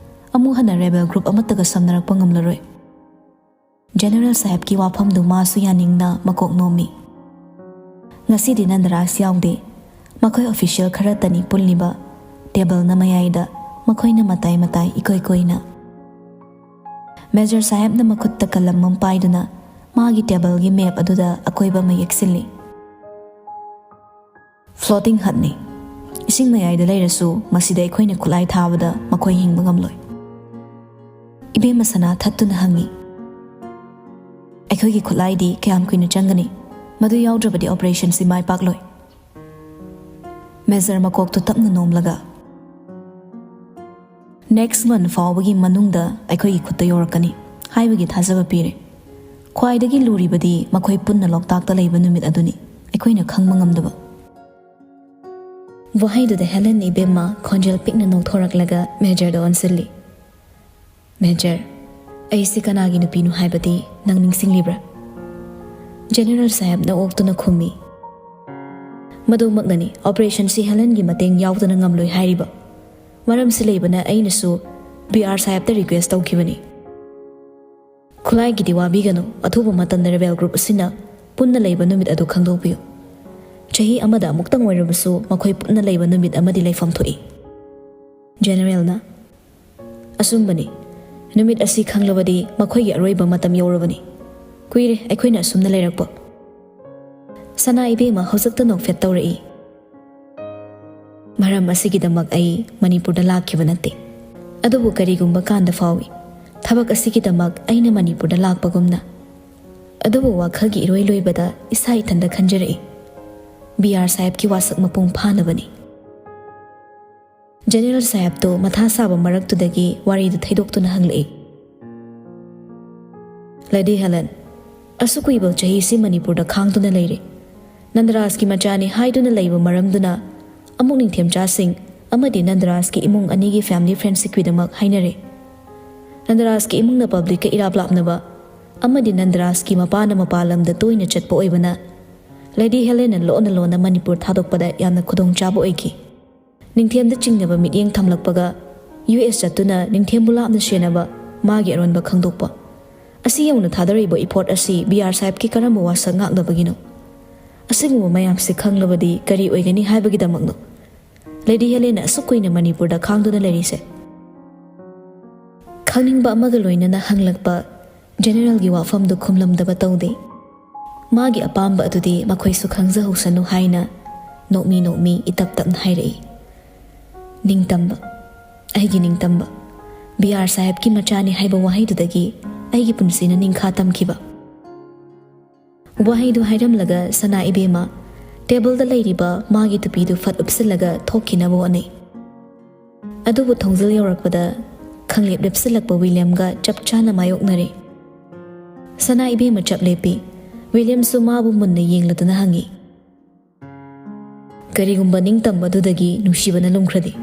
ꯑꯃꯨꯛ ꯍꯟꯅ ꯔꯦꯕꯦꯜ ꯒ꯭ꯔꯨꯞ ꯑꯃꯠꯇꯒ ꯁꯝꯅꯔꯛꯄ ꯉꯝꯂꯔꯣꯏ꯫" ꯖꯦꯅꯔꯦꯜ ꯁꯥꯍꯦꯕꯀꯤ ꯋꯥꯐꯝꯗꯨ ꯃꯥꯁꯨ ꯌꯥꯅꯤꯡꯅ ꯃꯀꯣꯛ ꯅꯣꯝꯃꯤ꯫ ꯉꯁꯤꯗꯤ ꯅꯟꯗꯔꯥꯖ ꯌꯥꯎꯗꯦ꯫ ꯃꯈꯣꯏ ꯑꯣꯐꯤꯁꯤꯌꯦꯜ ꯈꯔꯇꯅꯤ ꯄꯨꯜꯂꯤꯕ꯫ ꯇꯦꯕꯜꯅ ꯃꯌꯥꯏꯗ, ꯃꯈꯣꯏꯅ ꯃꯇꯥꯏ ꯃꯇꯥꯏ ꯏꯀꯣꯏ ꯀꯣꯏꯅ꯫ ꯃꯦꯖꯔ ꯁꯥꯍꯦꯕꯅ ꯃꯈꯨꯠꯇ ꯀꯂꯝ ꯑꯃ ꯄꯥꯏꯗꯨꯅ ꯃꯥꯒꯤ ꯇꯦꯕꯜꯒꯤ ꯃꯦꯞ ꯑꯗꯨꯗ ꯑꯀꯣꯏꯕ ꯑꯃ ꯌꯦꯛꯁꯤꯜꯂꯤ꯫ "ꯐ꯭ꯂꯣꯇꯤꯡ ꯍꯠꯅꯤ꯫ ꯏꯁꯤꯡ ꯃꯌꯥꯏꯗ ꯂꯩꯔꯁꯨ ꯃꯁꯤꯗ ꯑꯩꯈꯣꯏꯅ ꯈꯨꯠꯂꯥꯏ ꯊꯥꯕꯗ ꯃꯈꯣꯏ ꯍꯤꯡꯕ ꯉꯝꯂꯣꯏ꯫" ꯏꯕꯦꯝꯃ ꯁꯅꯥ ꯊꯠꯇꯨꯅ ꯍꯪꯉꯤ꯫ "ꯑꯩꯈꯣꯏꯒꯤ ꯈꯨꯠꯂꯥꯏꯗꯤ ꯀꯌꯥꯝ ꯀꯨꯏꯅ ꯆꯪꯒꯅꯤ? ꯃꯗꯨ ꯌꯥꯎꯗ꯭ꯔꯕꯗꯤ ꯑꯣꯄꯔꯦꯁꯟꯁꯤ ꯃꯥꯏ ꯄꯥꯛꯂꯣꯏ꯫" ꯃꯦꯖꯔ ꯃꯀꯣꯛꯇꯨ ꯇꯞꯅ ꯅꯣꯝꯂꯒ, "ꯅꯦꯛꯁ ꯃꯟ ꯐꯥꯎꯕꯒꯤ ꯃꯅꯨꯡꯗ ꯑꯩꯈꯣꯏꯒꯤ ꯈꯨꯠꯇ ꯌꯧꯔꯛꯀꯅꯤ ꯍꯥꯏꯕꯒꯤ ꯊꯥꯖꯕ ꯄꯤꯔꯦ꯫ ꯈ꯭ꯋꯥꯏꯗꯒꯤ ꯂꯨꯔꯤꯕꯗꯤ ꯃꯈꯣꯏ ꯄꯨꯟꯅ ꯂꯣꯛꯇꯥꯛꯇ ꯂꯩꯕ ꯅꯨꯃꯤꯠ ꯑꯗꯨꯅꯤ, ꯑꯩꯈꯣꯏꯅ ꯈꯪꯕ ꯉꯝꯗꯕ꯫" ꯋꯥꯍꯩꯗꯨꯗ ꯍꯦꯂꯦꯟ ꯏꯕꯦꯝꯃ ꯈꯣꯟꯖꯦꯜ ꯄꯤꯛꯅ ꯅꯣꯛꯊꯣꯔꯛꯂꯒ ꯃꯦꯖꯔꯗ ꯑꯣꯟꯁꯤꯜꯂꯤ꯫ "ꯃꯦꯖꯔ, ꯑꯩꯁꯤ ꯀꯅꯥꯒꯤ ꯅꯨꯄꯤꯅꯣ ꯍꯥꯏꯕꯗꯤ ꯅꯪ ꯅꯤꯡꯁꯤꯡꯂꯤꯕ꯭ꯔꯥ?" ꯖꯦꯅꯔꯦꯜ ꯁꯥꯍꯦꯕꯅ ꯑꯣꯛꯇꯨꯅ ꯈꯨꯝꯃꯤ꯫ "ꯃꯗꯨꯃꯛꯅꯅꯤ ꯑꯣꯄꯔꯦꯁꯟꯁꯤ ꯍꯦꯂꯦꯟꯒꯤ ꯃꯇꯦꯡ ꯌꯥꯎꯗꯅ ꯉꯝꯂꯣꯏ ꯍꯥꯏꯔꯤꯕ꯫ ꯃꯔꯝꯁꯤ ꯂꯩꯕꯅ ꯑꯩꯅꯁꯨ ꯕꯤ ꯑꯥꯔ ꯁꯥꯍꯦꯕꯇ ꯔꯤꯀ꯭ꯋꯦꯁ ꯇꯧꯈꯤꯕꯅꯤ꯫ ꯈꯨꯠꯂꯥꯏꯒꯤꯗꯤ ꯋꯥꯕꯤꯒꯅꯨ, ꯑꯊꯨꯕ ꯃꯇꯝꯗ ꯔꯦꯕꯦꯜ ꯒ꯭ꯔꯨꯞ ꯑꯁꯤꯅ ꯄꯨꯟꯅ ꯂꯩꯕ ꯅꯨꯃꯤꯠ ꯑꯗꯨ ꯈꯪꯗꯣꯛꯄꯤꯌꯨ꯫ ꯆꯍꯤ ꯑꯃꯗ ꯑꯃꯨꯛꯇꯪ ꯑꯣꯏꯔꯕꯁꯨ ꯃꯈꯣꯏ ꯄꯨꯟꯅ ꯂꯩꯕ ꯅꯨꯃꯤꯠ ꯑꯃꯗꯤ ꯂꯩꯐꯝ ꯊꯣꯛꯏ꯫ ꯖꯦꯅꯦꯔꯦꯜꯅ, "ꯑꯆꯨꯝꯕꯅꯤ, ꯅꯨꯃꯤꯠ ꯑꯁꯤ ꯈꯪꯂꯕꯗꯤ ꯃꯈꯣꯏꯒꯤ ꯑꯔꯣꯏꯕ ꯃꯇꯝ ꯌꯧꯔꯕꯅꯤ꯫ ꯀꯨꯏꯔꯦ ꯑꯩꯈꯣꯏꯅ ꯑꯁꯨꯝꯅ ꯂꯩꯔꯛꯄ꯫" ꯁꯅꯥ ꯏꯕꯦꯝꯃ ꯍꯧꯖꯤꯛꯇ ꯅꯣꯛꯐꯦꯠ ꯇꯧꯔꯛꯏ꯫ "ꯃꯔꯝ ꯑꯁꯤꯒꯤꯗꯃꯛ ꯑꯩ ꯃꯅꯤꯄꯨꯔꯗ ꯂꯥꯛꯈꯤꯕ ꯅꯠꯇꯦ꯫ ꯑꯗꯨꯕꯨ ꯀꯔꯤꯒꯨꯝꯕ ꯀꯥꯟꯗ ꯐꯥꯎꯏ, ꯊꯕꯛ ꯑꯁꯤꯒꯤꯗꯃꯛ ꯑꯩꯅ ꯃꯅꯤꯄꯨꯔꯗ ꯂꯥꯛꯄꯒꯨꯝꯅ꯫ ꯑꯗꯨꯕꯨ ꯋꯥꯈꯜꯒꯤ ꯏꯔꯣꯏ ꯂꯣꯏꯕꯗ ꯏꯁꯥ ꯏꯊꯟꯗ ꯈꯟꯖꯔꯛꯏ, ꯕꯤ ꯑꯥꯔ ꯁꯥꯍꯦꯕꯀꯤ ꯋꯥꯁꯛ ꯃꯄꯨꯡ ꯐꯥꯅꯕꯅꯤ꯫" ꯖꯦꯅꯦꯔꯦꯜ ꯁꯥꯍꯦꯕꯇꯣ ꯃꯊꯥ ꯁꯥꯕ ꯃꯔꯛꯇꯨꯗꯒꯤ ꯋꯥꯔꯤꯗꯨ ꯊꯩꯗꯣꯛꯇꯨꯅ ꯍꯪꯂꯛꯏ꯫ "ꯂꯦꯗꯤ ꯍꯦꯂꯦꯟ, ꯑꯁꯨꯛ ꯀꯨꯏꯕ ꯆꯍꯤꯁꯤ ꯃꯅꯤꯄꯨꯔꯗ ꯈꯥꯡꯗꯨꯅ ꯂꯩꯔꯦ꯫ ꯅꯟꯗꯔꯥꯖꯀꯤ ꯃꯆꯥꯅꯤ ꯍꯥꯏꯗꯨꯅ ꯂꯩꯕ ꯃꯔꯝꯗꯨꯅ ꯑꯃꯨꯛ ꯅꯤꯡꯊꯦꯝꯆꯥꯁꯤꯡ ꯑꯃꯗꯤ ꯅꯟꯗꯔꯥꯖꯀꯤ ꯏꯃꯨꯡ ꯑꯅꯤꯒꯤ ꯐꯦꯃꯤꯂꯤ ꯐ꯭ꯔꯦꯟꯁꯤꯞꯀꯤꯗꯃꯛ ꯍꯥꯏꯅꯔꯦ꯫ ꯅꯟꯗꯔꯥꯖꯀꯤ ꯏꯃꯨꯡꯅ ꯄꯕ꯭ꯂꯤꯛꯀ ꯏꯔꯥꯞ ꯂꯥꯞꯅꯕ ꯑꯃꯗꯤ ꯅꯟꯗꯔꯥꯖꯀꯤ ꯃꯄꯥꯅ ꯃꯄꯥꯟ ꯂꯝꯗ ꯇꯣꯏꯅ ꯆꯠꯄ ꯑꯣꯏꯕꯅ ꯂꯦꯗꯤ ꯍꯦꯂꯦꯟꯅ ꯂꯣꯟꯅ ꯂꯣꯟꯅ ꯃꯅꯤꯄꯨꯔ ꯊꯥꯗꯣꯛꯄꯗ ꯌꯥꯝꯅ ꯈꯨꯗꯣꯡꯆꯥꯕ ꯑꯣꯏꯈꯤ꯫ ꯅꯤꯡꯊꯦꯝꯗ ꯆꯤꯡꯅꯕ ꯃꯤꯠꯌꯦꯡ ꯊꯝꯂꯛꯄꯒ ꯌꯨ ꯑꯦꯁ ꯆꯠꯇꯨꯅ ꯅꯤꯡꯊꯦꯝꯕꯨ ꯂꯥꯞꯅ ꯁꯦꯟꯅꯕ ꯃꯥꯒꯤ ꯑꯔꯣꯟꯕ ꯈꯪꯗꯣꯛꯄ꯫ ꯑꯁꯤ ꯌꯧꯅ ꯊꯥꯗꯔꯛꯏꯕ ꯏꯐꯣꯔꯠ ꯑꯁꯤ ꯕꯤ ꯑꯥꯔ ꯁꯥꯍꯦꯕꯀꯤ ꯀꯔꯝꯕ ꯋꯥꯁꯛ ꯉꯥꯛꯅꯕꯒꯤꯅꯣ? ꯑꯁꯤꯒꯨꯝꯕ ꯃꯌꯥꯝꯁꯤ ꯈꯪꯂꯕꯗꯤ ꯀꯔꯤ ꯑꯣꯏꯒꯅꯤ ꯍꯥꯏꯕꯒꯤꯗꯃꯛꯅꯣ? ꯂꯦꯗꯤ ꯍꯦꯂꯦꯟꯅ ꯑꯁꯨꯛ ꯀꯨꯏꯅ ꯃꯅꯤꯄꯨꯔꯗ ꯈꯥꯡꯗꯨꯅ ꯂꯩꯔꯤꯁꯦ?" ꯈꯪꯅꯤꯡꯕ ꯑꯃꯒ ꯂꯣꯏꯅꯅ ꯍꯪꯂꯛꯄ ꯖꯦꯅꯦꯔꯦꯜꯒꯤ ꯋꯥꯐꯝꯗꯨ ꯈꯨꯝꯂꯝꯗꯕ ꯇꯧꯗꯦ꯫ ꯃꯥꯒꯤ ꯑꯄꯥꯝꯕ ꯑꯗꯨꯗꯤ ꯃꯈꯣꯏꯁꯨ ꯈꯪꯖꯍꯧꯁꯅꯨ ꯍꯥꯏꯅ ꯅꯣꯛꯃꯤ ꯅꯣꯛꯃꯤ ꯏꯇꯞ ꯇꯞꯅ ꯍꯥꯏꯔꯛꯏ꯫ "ꯅꯤꯡꯇꯝꯕ, ꯑꯩꯒꯤ ꯅꯤꯡꯇꯝꯕ, ꯕꯤ ꯑꯥꯔ ꯁꯥꯍꯦꯕꯀꯤ ꯃꯆꯥꯅꯤ ꯍꯥꯏꯕ ꯋꯥꯍꯩꯗꯨꯗꯒꯤ ꯑꯩꯒꯤ ꯄꯨꯟꯁꯤꯅ ꯅꯤꯡꯈꯥ ꯇꯝꯈꯤꯕ꯫" ꯋꯥꯍꯩꯗꯨ ꯍꯥꯏꯔꯝꯂꯒ ꯁꯅꯥ ꯏꯕꯦꯝꯃ ꯇꯦꯕꯜꯗ ꯂꯩꯔꯤꯕ ꯃꯥꯒꯤ ꯇꯨꯄꯤꯗꯨ ꯐꯠ ꯎꯞꯁꯤꯜꯂꯒ ꯊꯣꯛꯈꯤꯅꯕ ꯍꯣꯠꯅꯩ꯫ ꯑꯗꯨꯕꯨ ꯊꯣꯡꯖꯤꯜ ꯌꯧꯔꯛꯄꯗ ꯈꯪꯂꯦꯞ ꯂꯦꯞꯁꯤꯜꯂꯛꯄ ꯋꯤꯂꯤꯌꯝꯒ ꯆꯞ ꯆꯥꯅ ꯃꯥꯌꯣꯛꯅꯔꯦ꯫ ꯁꯅꯥ ꯏꯕꯦꯝꯃ ꯆꯞ ꯂꯦꯞꯄꯤ꯫ ꯋꯤꯂꯤꯌꯝꯁꯨ ꯃꯥꯕꯨ ꯃꯨꯟꯅ ꯌꯦꯡꯂꯗꯨꯅ ꯍꯪꯉꯤ, "ꯀꯔꯤꯒꯨꯝꯕ ꯅꯤꯡꯇꯝꯕꯗꯨꯗꯒꯤ ꯅꯨꯡꯁꯤꯕꯅ ꯂꯨꯝꯈ꯭ꯔꯗꯤ?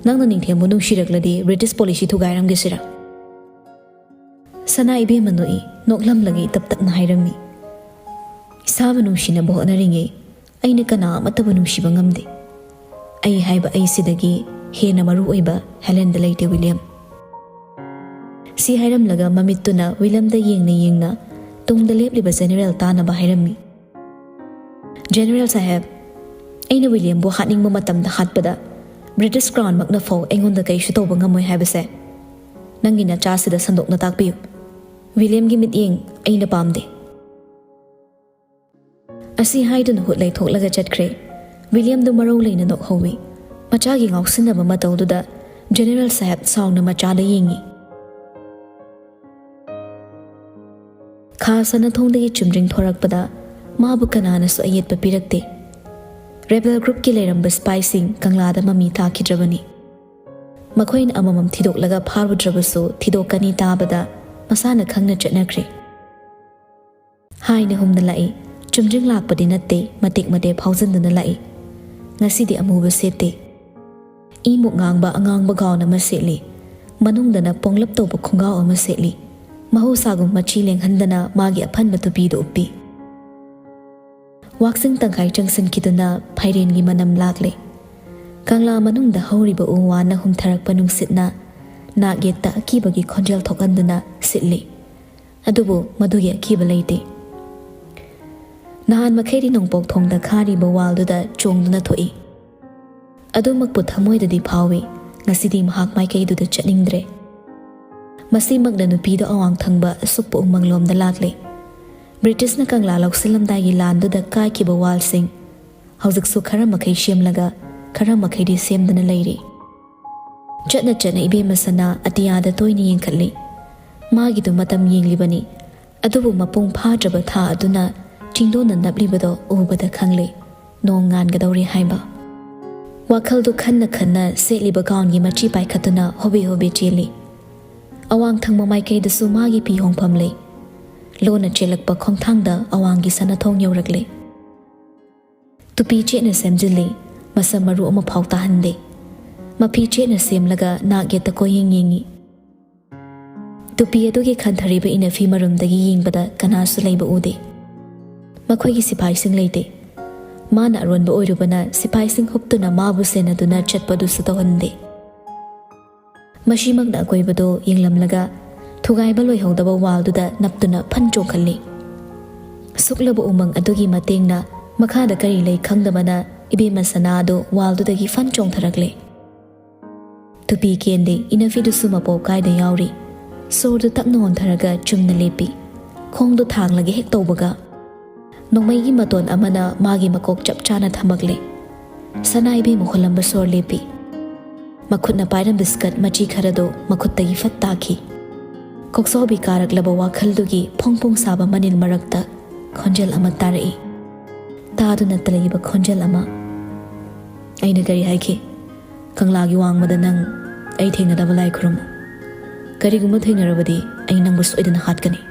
ꯅꯪꯅ ꯅꯤꯡꯊꯦꯝꯕꯨ ꯅꯨꯡꯁꯤꯔꯛꯂꯗꯤ ꯕ꯭ꯔꯤꯇꯤꯁ ꯄꯣꯂꯤꯁꯤ ꯊꯨꯒꯥꯏꯔꯝꯒꯦꯁꯤꯔꯥ?" ꯁꯅꯥ ꯏꯕꯦꯝꯃ ꯅꯣꯛꯏ, ꯅꯣꯛꯂꯝꯂꯒ ꯏꯇꯞ ꯇꯞꯅ ꯍꯥꯏꯔꯝꯃꯤ, "ꯏꯁꯥꯕꯨ ꯅꯨꯡꯁꯤꯅꯕ ꯍꯣꯠꯅꯔꯤꯉꯩ ꯑꯩꯅ ꯀꯅꯥ ꯑꯃꯠꯇꯕꯨ ꯅꯨꯡꯁꯤꯕ ꯉꯝꯗꯦ꯫ ꯑꯩ ꯍꯥꯏꯕ ꯑꯩꯁꯤꯗꯒꯤ ꯍꯦꯟꯅ ꯃꯔꯨ ꯑꯣꯏꯕ ꯍꯦꯂꯦꯟꯗ ꯂꯩꯇꯦ, ꯋꯤꯂꯤꯌꯝ꯫" ꯁꯤ ꯍꯥꯏꯔꯝꯂꯒ ꯃꯃꯤꯠꯇꯨꯅ ꯋꯤꯂꯤꯌꯝꯗ ꯌꯦꯡꯅ ꯌꯦꯡꯅ ꯇꯨꯡꯗ ꯂꯦꯞꯂꯤꯕ ꯖꯦꯅꯦꯔꯦꯜ ꯇꯥꯅꯕ ꯍꯥꯏꯔꯝꯃꯤ꯫ "ꯖꯦꯅꯦꯔꯦꯜ ꯁꯥꯍꯦꯕ, ꯑꯩꯅ ꯋꯤꯂꯤꯌꯝꯕꯨ ꯍꯥꯠꯅꯤꯡꯕ ꯃꯇꯝꯗ ꯍꯥꯠꯄꯗ ꯕ꯭ꯔꯤꯇꯤꯁ ꯀ꯭ꯔꯥꯎꯟꯃꯛꯅ ꯐꯥꯎ ꯑꯩꯉꯣꯟꯗ ꯀꯩꯁꯨ ꯇꯧꯕ ꯉꯝꯃꯣꯏ ꯍꯥꯏꯕꯁꯦ ꯅꯪꯒꯤ ꯅꯆꯥꯁꯤꯗ ꯁꯟꯗꯣꯛꯅ ꯇꯥꯛꯄꯤꯌꯨ꯫ ꯋꯤꯂꯤꯌꯝꯒꯤ ꯃꯤꯠꯌꯦꯡ ꯑꯩꯅ ꯄꯥꯝꯗꯦ"꯫ ꯑꯁꯤ ꯍꯥꯏꯗꯨꯅ ꯍꯨꯠ ꯂꯩꯊꯣꯛꯂꯒ ꯆꯠꯈ꯭ꯔꯦ꯫ ꯋꯤꯂꯤꯌꯝꯗꯨ ꯃꯔꯧ ꯂꯩꯅ ꯅꯣꯛꯍꯧꯏ꯫ ꯃꯆꯥꯒꯤ ꯉꯥꯎꯁꯤꯟꯅꯕ ꯃꯇꯧꯗꯨꯗ ꯖꯦꯅꯦꯔꯦꯜ ꯁꯥꯍꯦꯕ ꯁꯥꯎꯅ ꯃꯆꯥꯗ ꯌꯦꯡꯏ꯫ ꯈꯥ ꯁꯅꯥꯊꯣꯡꯗꯒꯤ ꯆꯨꯝꯗ꯭ꯔꯤꯡ ꯊꯣꯔꯛꯄꯗ ꯃꯥꯕꯨ ꯀꯅꯥꯅꯁꯨ ꯑꯌꯦꯠꯄ ꯄꯤꯔꯛꯇꯦ꯫ ꯔꯦꯕꯦꯜ ꯒ꯭ꯔꯨꯞꯀꯤ ꯂꯩꯔꯝꯕ ꯁꯤꯄꯥꯏꯁꯤꯡ ꯀꯪꯂꯥꯗ ꯃꯃꯤ ꯇꯥꯈꯤꯗ꯭ꯔꯕꯅꯤ꯫ ꯃꯈꯣꯏꯅ ꯑꯃꯃꯝ ꯊꯤꯗꯣꯛꯂꯒ ꯐꯥꯔꯨꯗ꯭ꯔꯕꯁꯨ ꯊꯤꯗꯣꯛꯀꯅꯤ ꯇꯥꯕꯗ ꯃꯁꯥꯅ ꯈꯪꯅ ꯆꯠꯅꯈ꯭ꯔꯦ꯫ ꯍꯥꯏꯅ ꯍꯨꯝꯅ ꯂꯥꯛꯏ꯫ ꯆꯨꯝꯗ꯭ꯔꯤꯡ ꯂꯥꯛꯄꯗꯤ ꯅꯠꯇꯦ, ꯃꯇꯦꯛ ꯃꯇꯦꯛ ꯐꯥꯎꯖꯤꯟꯗꯨꯅ ꯂꯥꯛꯏ꯫ ꯉꯁꯤꯗꯤ ꯑꯃꯨꯕ ꯁꯦꯠꯇꯦ꯫ ꯏꯃꯨꯛ ꯉꯥꯡꯕ ꯑꯉꯥꯡꯕ ꯒꯥꯎꯟ ꯑꯃ ꯁꯦꯠꯂꯤ꯫ ꯃꯅꯨꯡꯗꯅ ꯄꯣꯡꯂꯞ ꯇꯧꯕ ꯈꯣꯡꯒ꯭ꯔꯥꯎ ꯑꯃ ꯁꯦꯠꯂꯤ꯫ ꯃꯍꯧꯁꯥꯒꯨꯝ ꯃꯆꯤ ꯂꯦꯡꯍꯟꯗꯅ ꯃꯥꯒꯤ ꯑꯐꯟꯕ ꯇꯨꯄꯤꯗꯨ ꯎꯞꯄꯤ꯫ ꯋꯥꯛꯆꯤꯡ ꯇꯪꯈꯥꯏ ꯆꯪꯁꯤꯟꯈꯤꯗꯨꯅ ꯐꯥꯏꯔꯦꯟꯒꯤ ꯃꯅꯝ ꯂꯥꯛꯂꯦ꯫ ꯀꯪꯂꯥ ꯃꯅꯨꯡꯗ ꯍꯧꯔꯤꯕ ꯎ ꯋꯥꯅ ꯍꯨꯝꯊꯔꯛꯄ ꯅꯨꯡꯁꯤꯠꯅ ꯅꯥꯛ ꯌꯦꯠꯇ ꯑꯀꯤꯕꯒꯤ ꯈꯣꯟꯖꯦꯜ ꯊꯣꯛꯍꯟꯗꯨꯅ ꯁꯤꯠꯂꯤ꯫ ꯑꯗꯨꯕꯨ ꯃꯗꯨꯒꯤ ꯑꯀꯤꯕ ꯂꯩꯇꯦ꯫ ꯅꯍꯥꯟ ꯃꯈꯩꯗꯤ ꯅꯣꯡꯄꯣꯛ ꯊꯣꯡꯗ ꯈꯥꯔꯤꯕ ꯋꯥꯜꯗꯨꯗ ꯆꯣꯡꯗꯨꯅ ꯊꯣꯛꯏ꯫ ꯑꯗꯨꯃꯛꯄꯨ ꯊꯃꯣꯏꯗꯗꯤ ꯐꯥꯎꯏ, ꯉꯁꯤꯗꯤ ꯃꯍꯥꯛ ꯃꯥꯏꯀꯩꯗꯨꯗ ꯆꯠꯅꯤꯡꯗ꯭ꯔꯦ꯫ ꯃꯁꯤꯃꯛꯅ ꯅꯨꯄꯤꯗꯣ ꯑꯋꯥꯡ ꯊꯪꯕ ꯑꯁꯨꯛꯄ ꯎꯃꯪꯂꯣꯝꯗ ꯂꯥꯛꯂꯦ꯫ ꯕ꯭ꯔꯤꯇꯤꯁꯅ ꯀꯪꯂꯥ ꯂꯧꯁꯤꯜꯂꯝꯗꯥꯏꯒꯤ ꯂꯥꯟꯗꯨꯗ ꯀꯥꯏꯈꯤꯕ ꯋꯥꯜꯁꯤꯡ ꯍꯧꯖꯤꯛꯁꯨ ꯈꯔ ꯃꯈꯩ ꯁꯦꯝꯂꯒ ꯈꯔ ꯃꯈꯩꯗꯤ ꯁꯦꯝꯗꯅ ꯂꯩꯔꯤ꯫ ꯆꯠꯅ ꯆꯠꯅ ꯏꯕꯦꯝꯃ ꯁꯅꯥ ꯑꯇꯤꯌꯥꯗ ꯇꯣꯏꯅ ꯌꯦꯡꯈꯠꯂꯤ꯫ ꯃꯥꯒꯤꯗꯨ ꯃꯇꯝ ꯌꯦꯡꯂꯤꯕꯅꯤ꯫ ꯑꯗꯨꯕꯨ ꯃꯄꯨꯡ ꯐꯥꯗ꯭ꯔꯕ ꯊꯥ ꯑꯗꯨꯅ ꯆꯤꯡꯗꯣꯟꯅ ꯅꯞꯂꯤꯕꯗꯣ ꯎꯕꯗ ꯈꯪꯂꯦ, ꯅꯣꯡ ꯉꯥꯟꯒꯗꯧꯔꯦ ꯍꯥꯏꯕ꯫ ꯋꯥꯈꯜꯗꯨ ꯈꯟꯅ ꯈꯟꯅ ꯁꯦꯠꯂꯤꯕ ꯒꯥꯎꯟꯒꯤ ꯃꯆꯤ ꯄꯥꯏꯈꯠꯇꯨꯅ ꯍꯣꯕꯦ ꯍꯣꯕꯦ ꯆꯦꯜꯂꯤ꯫ ꯑꯋꯥꯡ ꯊꯪꯕ ꯃꯥꯏꯀꯩꯗꯁꯨ ꯃꯥꯒꯤ ꯐꯤ ꯍꯣꯡꯐꯝ ꯂꯩ꯫ ꯂꯣꯟꯅ ꯆꯦꯜꯂꯛꯄ ꯈꯣꯡꯊꯥꯡꯗ ꯑꯋꯥꯡꯒꯤ ꯁꯅꯥꯊꯣꯡ ꯌꯧꯔꯛꯂꯦ꯫ ꯇꯨꯄꯤ ꯆꯦꯠꯅ ꯁꯦꯝꯖꯤꯜꯂꯤ, ꯃꯁꯝ ꯃꯔꯨ ꯑꯃꯐꯥꯎ ꯇꯥꯍꯟꯗꯦ꯫ ꯃꯐꯤ ꯆꯦꯠꯅ ꯁꯦꯝꯂꯒ ꯅꯥꯛ ꯌꯦꯠꯇ ꯀꯣꯏꯌꯦꯡ ꯌꯦꯡꯉꯤ꯫ ꯇꯨꯄꯤ ꯑꯗꯨꯒꯤ ꯈꯟꯊꯔꯤꯕ ꯏꯅꯐꯤ ꯃꯔꯨꯝꯗꯒꯤ ꯌꯦꯡꯕꯗ ꯀꯅꯥꯁꯨ ꯂꯩꯕ ꯎꯗꯦ꯫ ꯃꯈꯣꯏꯒꯤ ꯁꯤꯐꯥꯏꯁꯤꯡ ꯂꯩꯇꯦ꯫ ꯃꯥꯅ ꯑꯔꯣꯟꯕ ꯑꯣꯏꯔꯨꯕꯅ ꯁꯤꯐꯥꯏꯁꯤꯡ ꯍꯨꯞꯇꯨꯅ ꯃꯥꯕꯨ ꯁꯦꯟꯅꯗꯨꯅ ꯆꯠꯄꯗꯨꯁꯨ ꯇꯧꯍꯟꯗꯦ꯫ ꯃꯁꯤꯃꯛꯅ ꯑꯀꯣꯏꯕꯗꯨ ꯌꯦꯡꯂꯝꯂꯒ ꯊꯨꯒꯥꯏꯕ ꯂꯣꯏꯍꯧꯗꯕ ꯋꯥꯜꯗꯨꯗ ꯅꯞꯇꯨꯅ ꯐꯟ ꯆꯣꯡꯈꯠꯂꯤ꯫ ꯁꯨꯛꯂꯕ ꯎꯃꯪ ꯑꯗꯨꯒꯤ ꯃꯇꯦꯡꯅ ꯃꯈꯥꯗ ꯀꯔꯤ ꯂꯩ ꯈꯪꯗꯕꯅ ꯏꯕꯦꯝꯃ ꯁꯅꯥ ꯑꯗꯨ ꯋꯥꯜꯗꯨꯗꯒꯤ ꯐꯟ ꯆꯣꯡꯊꯔꯛꯂꯦ꯫ ꯇꯨꯄꯤ ꯀꯦꯟꯗꯦ, ꯏꯅꯐꯤꯗꯨꯁꯨ ꯃꯄꯣꯞ ꯀꯥꯏꯗ ꯌꯥꯎꯔꯤ꯫ ꯁꯣꯔꯗꯨ ꯇꯞꯅ ꯍꯣꯟꯊꯔꯒ ꯆꯨꯝꯅ ꯂꯦꯞꯄꯤ꯫ ꯈꯣꯡꯗꯨ ꯊꯥꯡꯂꯒꯦ ꯍꯦꯛ ꯇꯧꯕꯒ, ꯅꯣꯡꯃꯩꯒꯤ ꯃꯇꯣꯟ ꯑꯃꯅ ꯃꯥꯒꯤ ꯃꯀꯣꯛ ꯆꯞ ꯆꯥꯅ ꯊꯝꯃꯛꯂꯦ꯫ ꯁꯅꯥ ꯏꯕꯦꯝꯃ ꯍꯣꯜꯂꯝꯕ ꯁꯣꯔ ꯂꯦꯞꯄꯤ꯫ ꯃꯈꯨꯠꯅ ꯄꯥꯏꯔꯝꯕ ꯁ꯭ꯀꯔꯠ ꯃꯆꯤ ꯈꯔꯗꯨ ꯃꯈꯨꯠꯇꯒꯤ ꯐꯠ ꯇꯥꯈꯤ꯫ ꯀꯣꯛꯆꯥꯎꯕꯤ ꯀꯥꯔꯛꯂꯕ ꯋꯥꯈꯜꯗꯨꯒꯤ ꯐꯣꯡ ꯐꯣꯡ ꯁꯥꯕ ꯃꯅꯤꯜ ꯃꯔꯛꯇ ꯈꯣꯟꯖꯦꯜ ꯑꯃ ꯇꯥꯔꯛꯏ꯫ ꯇꯥꯗꯨꯅꯠꯇ ꯂꯩꯕ ꯈꯣꯟꯖꯦꯜ ꯑꯃ꯫ "ꯑꯩꯅ ꯀꯔꯤ ꯍꯥꯏꯈꯤ? ꯀꯪꯂꯥꯒꯤ ꯋꯥꯡꯃꯗ ꯅꯪ ꯑꯩ ꯊꯦꯡꯅꯗꯕ ꯂꯥꯏ ꯈꯨꯔꯨꯝꯃꯨ꯫ ꯀꯔꯤꯒꯨꯝꯕ ꯊꯦꯡꯅꯔꯕꯗꯤ ꯑꯩ ꯅꯪꯕꯨ ꯁꯣꯏꯗꯅ ꯍꯥꯠꯀꯅꯤ꯫"